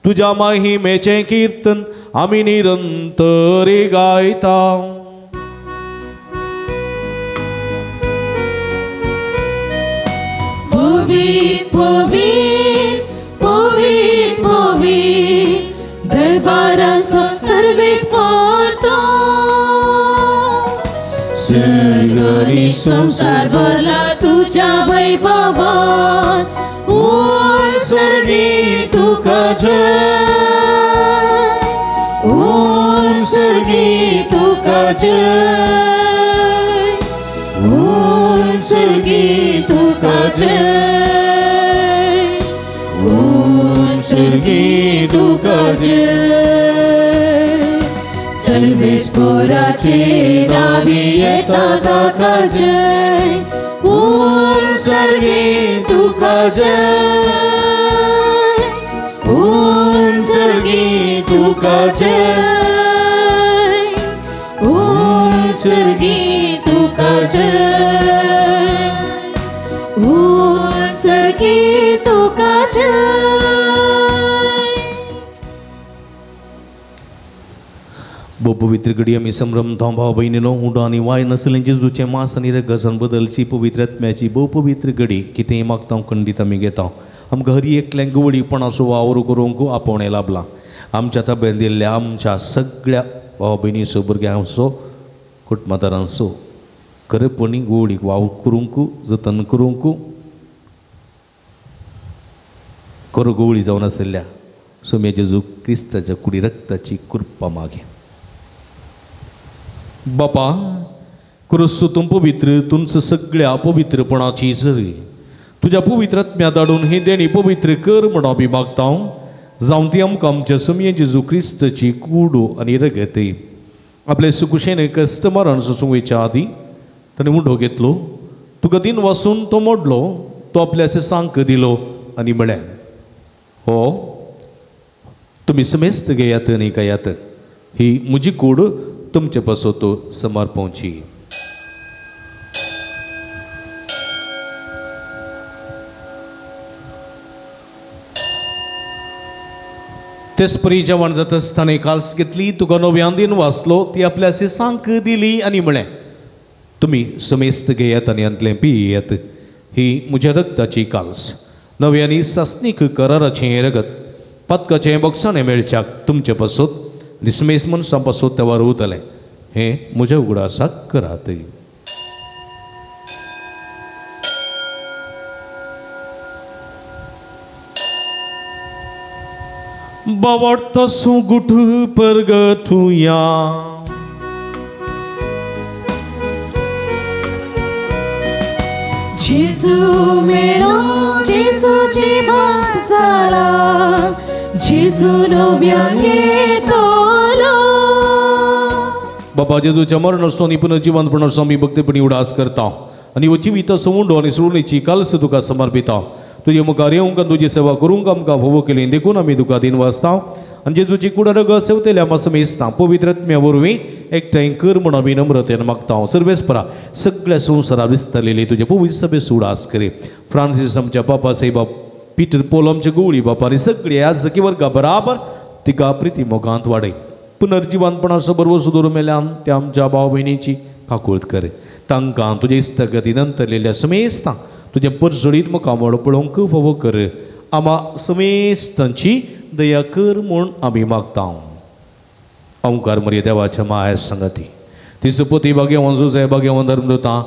तुज्या महिमेचें किर्तन आमी निरंतर गायता. पवित्र पवित्र पवित्र पवित्र दरबाराचो सर्वेस्पर तो. सर्ग आनी संवसार भरला तुज्या वैभवान. ऊंच सर्गी तुका जय, ऊंच सर्गी तुका जय, ऊंच सर्गी तुका जय, ऊंच सर्गी तुका जय. सर्वेस्पराचे नावी येता ताका जय, ऊंच सर्गी तुका जय, ऊंच सर्गी तुका जय, ऊंच सर्गी तुका जय, ऊंच सर्गी तुका जय. भोव पवित्र घडी आमी संभ्रमता भाव भयणीनो. उंडो आनी वाय नासलें जेजूचें मांस आनी रगसान बदलची पवित्र आत्म्याची भोव पवित्र घडी. कितेंय मागता खंडीत आमी घेता. आमकां हर एकल्यांक गवळीपणाचो वावर करूंक आपोवणें लाभलां. आमच्या ताब्यान दिल्ल्या आमच्या सगळ्या भाव भयणीचो भुरग्यांचो कुटुंबादारांचो खरेपणी गोवळीक वावर करूंक जतन करूंक खरो गवळी जावन आशिल्ल्या सोम्या जेजू क्रिस्ताच्या कुडी रक्ताची कृपा मागे. बापा क्रुसू तूं पवित्र तुमचं सगळ्या पवित्रपणाची जरी तुज्या पवित्र आत्म्या धाडून ही देणी पवित्र कर म्हण आमी मागता जावं ती आमकां आमच्या सोम्या जेजू क्रिस्ताची कुडू आनी रगत. आपले सुकुशेन कश्ट मरण सोसूंक वयच्या आदीं ताणें उंडो घेतलो, तुका दिन वासून तो मोडलो, तो आपल्या सांक दिलो आनी म्हळें, हो तुमी समेस्त घेयात आनी खायात, ही म्हजी कूड तुमचे पासत समर्पणची. तेचपरी जेवण जाता आसतना काल्स घेतली, तुका नव्यान दिन वाचलो, ती आपल्या सांक दिली आनी म्हळें, तुमी समेस्त घेयात आनी हांतलें पियेयात, ही म्हज्या रक्ताची काल्स, नव्या आनी सासणीक कराराचें हें रगत पदकाचें बक्षाणें मेळच्याक तुमचे पासत आनी समेस्त मनशां पासत तें वारवतलें, हें म्हज्या उगडासाक करात. बावडतो सुगुट परगटुया जेजू मेलो, जेजू जिवंत जाला, जेजू नव्यान येतलो. बाबा जेजूच्या मरणाचो आनी पुनर्जिवंतपणाचो आमी भक्तीपणी उडास करता आनी हो जिविताचो उंडो आनी सुळणीची काल्स तुका समर्पिता. तुजे मुखार येवंक आनी तुजी सेवा करूंक आमकां फावो केली देखून आमी तुका दिन वाचता आनी जेजूची कुड रगत सेवतेल्या आमकां समेस्तां पवित्र आत्म्या वरवीं एकठांय कर म्हूण आमी नम्रतेन मागता. सर्वेस्परा सगळ्या संवसारा विस्तारलेली तुजे पवित्र सभेचो उडास करी. फ्रांसीस आमच्या पापा साहेबा, पिटर पोल आमचे गवळी बापा आनी सगळे ह्या सखी वर्गा बराबर तिका प्रिती मोगांत वाडय. पुनर्जिवंतपणाचो बरवसो दवरून मेल्यान त्या आमच्या भाव भयणीची काकूळत कर. तांकां तुजे इश्टागती नंतरलेल्या समेस्तां तुजें परजळीत मुखामळ पळोवंक फावो कर. आमा समेस्तांची दया कर म्हूण आमी मागता. ओंकार मरिया देवाच्या माया संगती तिचो पती भाग्यवान जुझे भाग्यवान धर्मदूतां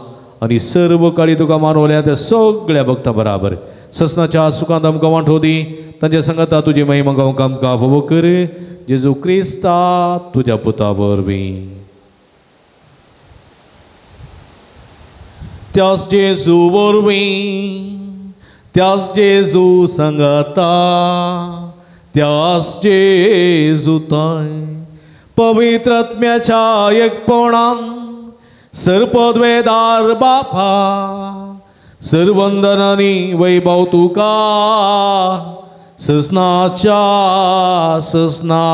आनी सर्व काळी तुका मानवल्या त्या सगळ्या भक्तां बराबर ससनाच्या सुखांत आमकां वांटो दी. तांच्या संगता तुजी महिमा गावंक आमकां फावो कर. जेजू क्रिस्ता तुज्या पुता वरवीं. त्यास जेजू वरवीं, त्यास जेजू संगता, त्यास जेजू ताय पवित्र आत्म्याच्या एकपणान सर्पद्वेदार बापा सर्वंदनानी वैभव तुका ससनाच्या ससना.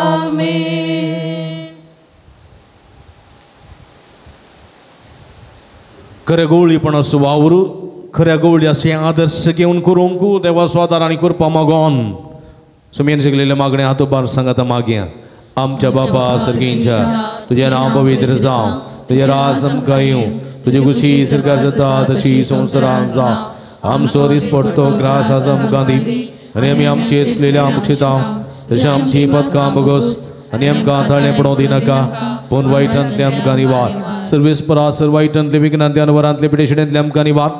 आमेन. खऱ्या गवळीपणाचो वावर खऱ्या गवळी अशें आदर्श घेवन करूंक देवाचो आदार आनी कृपा मागोन सुमेन शिकलेले मागणें हातोबार सांगाता मागया. आमच्या बापा सर्गींच्या तुजें नांव पवित्र जावं, तुजें राज आमकां येवं, तुजी खुशी सरकार जाता तशी संवसारांत जावं. आमचो दिसपडतो ग्रास आज आमकां दी आनी आमी आमचे चुकलेल्या आमक्षिता तशें आमची पदकां बगोस आनी आमकां ताळें पडोवं दिनाका पूण वायटांतले आमकां निवार. सर्वेस्परा सर वायटांतले विघ्नांतले अनवरांतले पिडेशिडेंतले आमकां निवार.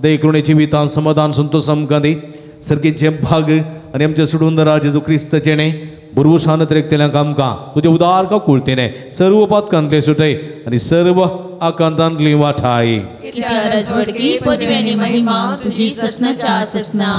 दय करुणेची वितान समाधान संतोष आमकां दी. सर्गेचे भाग आनी आमच्या सोडून जेजू क्रिस्ताचें बुरवशान त्रेकतेल्यांक आमकां तुजें उदार काकुळतेने सर्व पातकांतले सुटय आनी सर्व आकांतांतली वाठाय.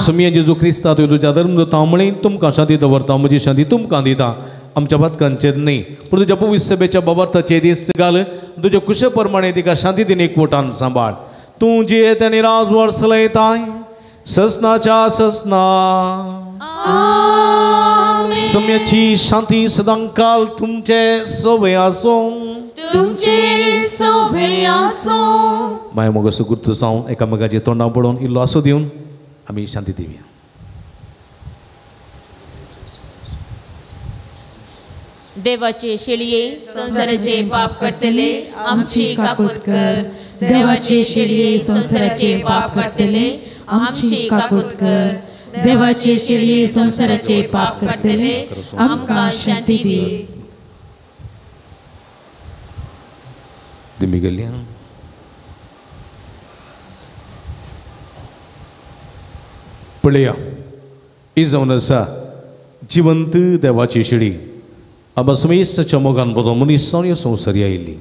सुमिया जेजू क्रिस्ता तुवें तुज्या धर्मदूतां म्हळी तुमकां शांती दवरता, म्हजी शांती तुमकां दिता. आमच्या पातकांचेर न्ही पूण तुज्या पवित्र सभेच्या बाबार्थाचे दीस घाल. तुज्या कुशे प्रमाणे तिका शांती दिन एकवटान सांबाळ. तूं जियेत आनी राजवट चलयताय ससनाच्या ससना. सम्याची शांती सदांकाल तुमचे सोबे आसूं, तुमचे सोबे आसूं. माय मोग सुगुर्त जावन एकामेकाचे तोंडां पळोवन इल्लो आसो दिवन आमी शांती दिवया. देवाचे शेळये संवसाराचे पाप करतले आमची काकूत कर. देवाचे शेळये संवसाराचे पाप करतले आमची काकूत कर. देवाचे शेळये संवसाराचे पाप करतले आमकां शांती दी. दिमी गेली. पळया ही जावन आसा जिवंत देवाची शिडी आबा समेस्ताच्या मोगान बरो मनीस जावन ह्या संवसारी आयिल्ली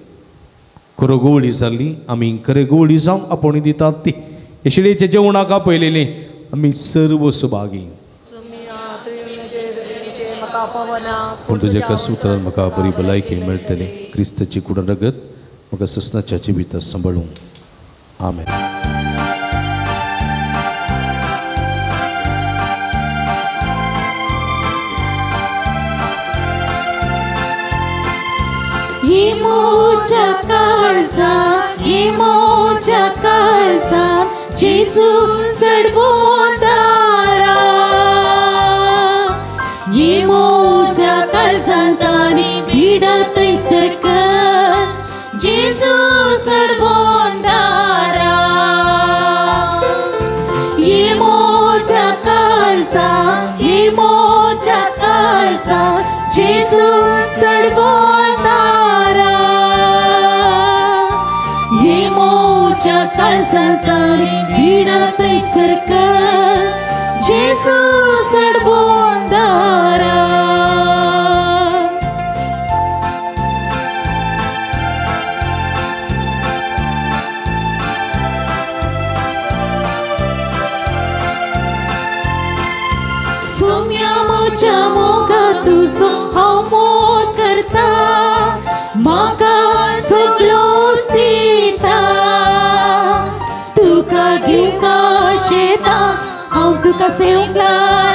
खरो गोवळी जाल्ली आमी खरे गोवळी जावन आपोवणी दितात ती हे शिडयेच्या जेवणाक आपयलेली आमी सर्व सुभागी. पूण तुज्या एका उतरान म्हाका बरी भलायकी मेळटली. क्रिस्ताची कुडा रगत म्हाका ससनाच्या जिविता सांबाळूं. आमेन. मोजा काळजा जेजू सडबोंदारा ये मोजा काळजांत आनी भिडा थंयसर कर जेजू सडबोंदारा ये मोजा काळजा जेजू सडबोंदारा ये मोजा काळजांत आनी भिडा थंयसर कर जेजू सडबोंदारा. सोम्या मोजा मोगा तुजो हांव मोग करता म्हाका सगळोच दिता तुका घेवंक शेता हांव तुका सेवंक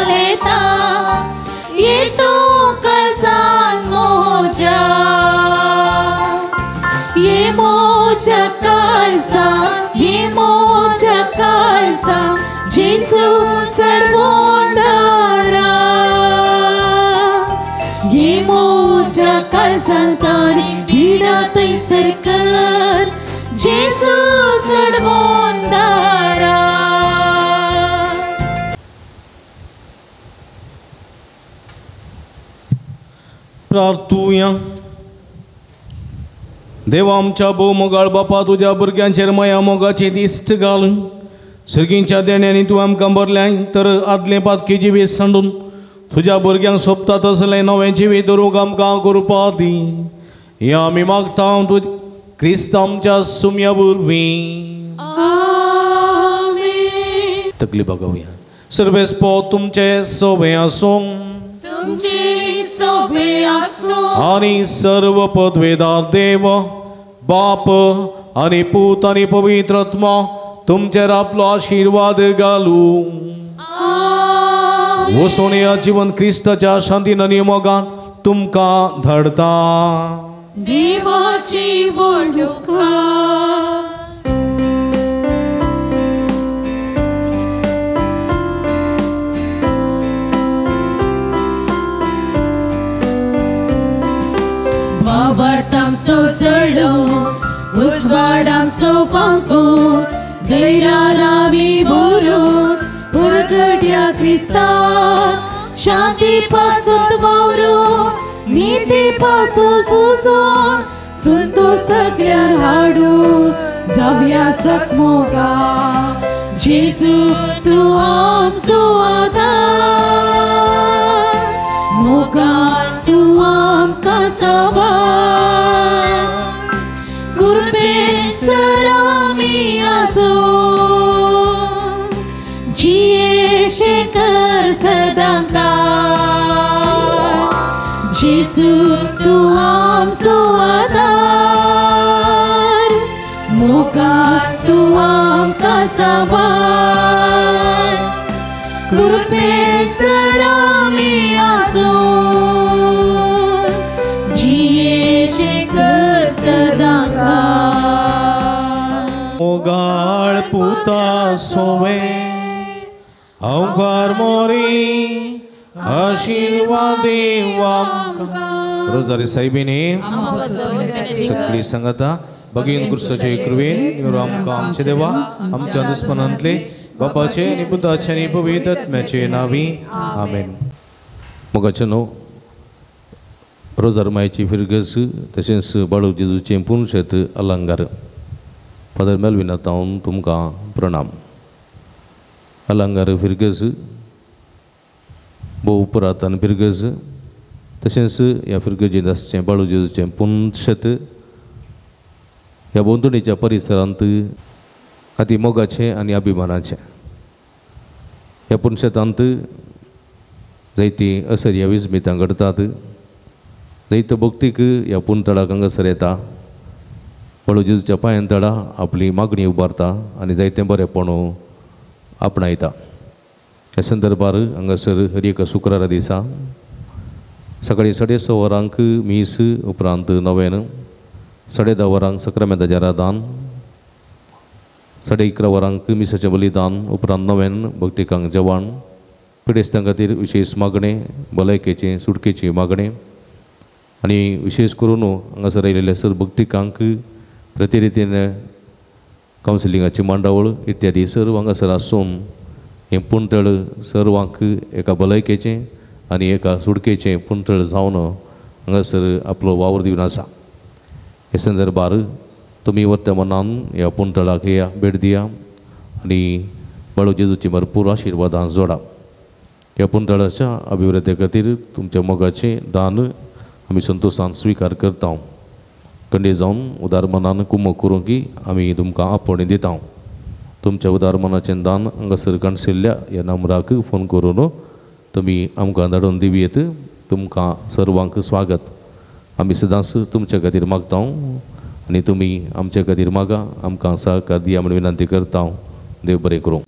लेता ये तूं काळजांत मोजा ये मोजा काळजांत जेजू सडबोंदारा ये मोजा काळजांत आनी भिडा थंयसर कर जेजू सडबोंदारा. प्रार्थुया. देवा आमच्या भोव मोगाळ बापा तुज्या भुरग्यांचेर माया मोगाची दिश्ट घाल. सर्गींच्या देण्यांनी तूं आमकां भरल्याय तर आदलें पातकी जिवीत सांडून तुज्या भुरग्यांक सोबता तसलें नवें जिवीत दवरूंक आमकां कृपा दी. हें आमी मागता तुज क्रिस्त आमच्या सुम्या वरवीं. तकली बागोवया. सर्वेस्पो तुमचे सोबे आसूं आनी सर्व पदवेदार देव बाप आनी पूत आनी पवित्र आत्मा तुमचेर आपलो आशिर्वाद घालूं. वचून ह्या जिवन क्रिस्ताच्या शांतीन आनी मोगान तुमकां धाडता. देवाची व्हडुका. बाबार्तामसो चडो उजवाडामसो फांको दैरारामी बोरो उरगट्या क्रिस्ता शांती पासत वावरो नीती पासो सुसो सुंतो सगळ्यार हाडू जावया सक्स मोगा जेजू तूं आमचो आदार मोगान तूं आमकां सांबाळ कृपेन सर आमी आसूं जियेशे कर सदां काळ जेजू तूं आमचो आदार मोगान तूं आमकां सांबाळ कृपेन सर आमी आसूं जियेशे कर सदां काळ. मोगाळ पुता सोवे अवघार मोरी आशीर्वाद आमकां. रोजारी साहेबीनी सगळी सांगता भगीन क्रिस्ताचे कृपेन आमकां आमचे देवा आमच्या दुस्मनांतले बापाचे आनी पुताचे आनी पवित्र आत्म्याचे नांवी आमेन. मोगाचे न्हू रोजार मायची फिरगज तशेंच बाळू जेजूचें पुनशेत अलंकार. फादर मेलविना तावन तुमकां प्रणाम. अलंगार फिरगज भोव पुरातन फिरगज तशेंच ह्या फिरगजेंत आसचें बाळू जेजूचें पुनशेत ह्या भोंवतणीच्या परिसरांत अती मोगाचें आनी अभिमानाचें. ह्या पुनशेतांत जायतीं असर्या विस्मितां घडटात. जायतो भक्तीक ह्या पुनतळाक हांगासर येता, बाळू जेजूच्या पांयान तळा आपली मागणी उबारता आनी जायतें बरेंपण आपणायता. ह्या संदर्भार हांगासर हर एका शुक्रारा दिसा सकाळीं 6:30 वरांक मीस, उपरांत नवेन, 10:30 वरांक सक्रामेंताचें आराधन, 11:30 वरांक मिसाचें बलिदान, उपरांत नवेन भक्तिकांक जेवण, पिडेस्तां खातीर विशेश मागणें, भलायकेचें सुटकेची मागणें आनी विशेश करून हांगासर आयिल्ले सर भक्तिकांक प्रतिरितीन कावन्सिलिंगाची मांडावळ इत्यादी सर्व हांगासर आसून हें पुणतळ सर्वांक एका भलायकेचें आनी एका सुटकेचें पुणतळ जावन हांगासर आपलो वावर दिवन आसा. हे संदर्भार तुमी वर्तमानान ह्या पुणतळाक या भेट दिया आनी बाळू जेजूची भरपूर आशिर्वादां जोडा. ह्या पुणतळाच्या अभिवृद्धी खातीर तुमच्या मोगाचें दान आमी संतोशान स्विकार करता. कंडे जावन उदार मनान कुमक करूंक की आमी तुमकां आपोवणें दिता. तुमच्या उदार मनाचें दान हांगासर काणशिल्ल्या ह्या नंबराक फोन करून तुमी आमकां धाडून दिवयेत. तुमकां सर्वांक स्वागत. आमी सदांच तुमच्या खातीर मागता आनी तुमी आमच्या खातीर मागा, आमकां सहकार दिया म्हूण विनंती करता. देव बरें करूं.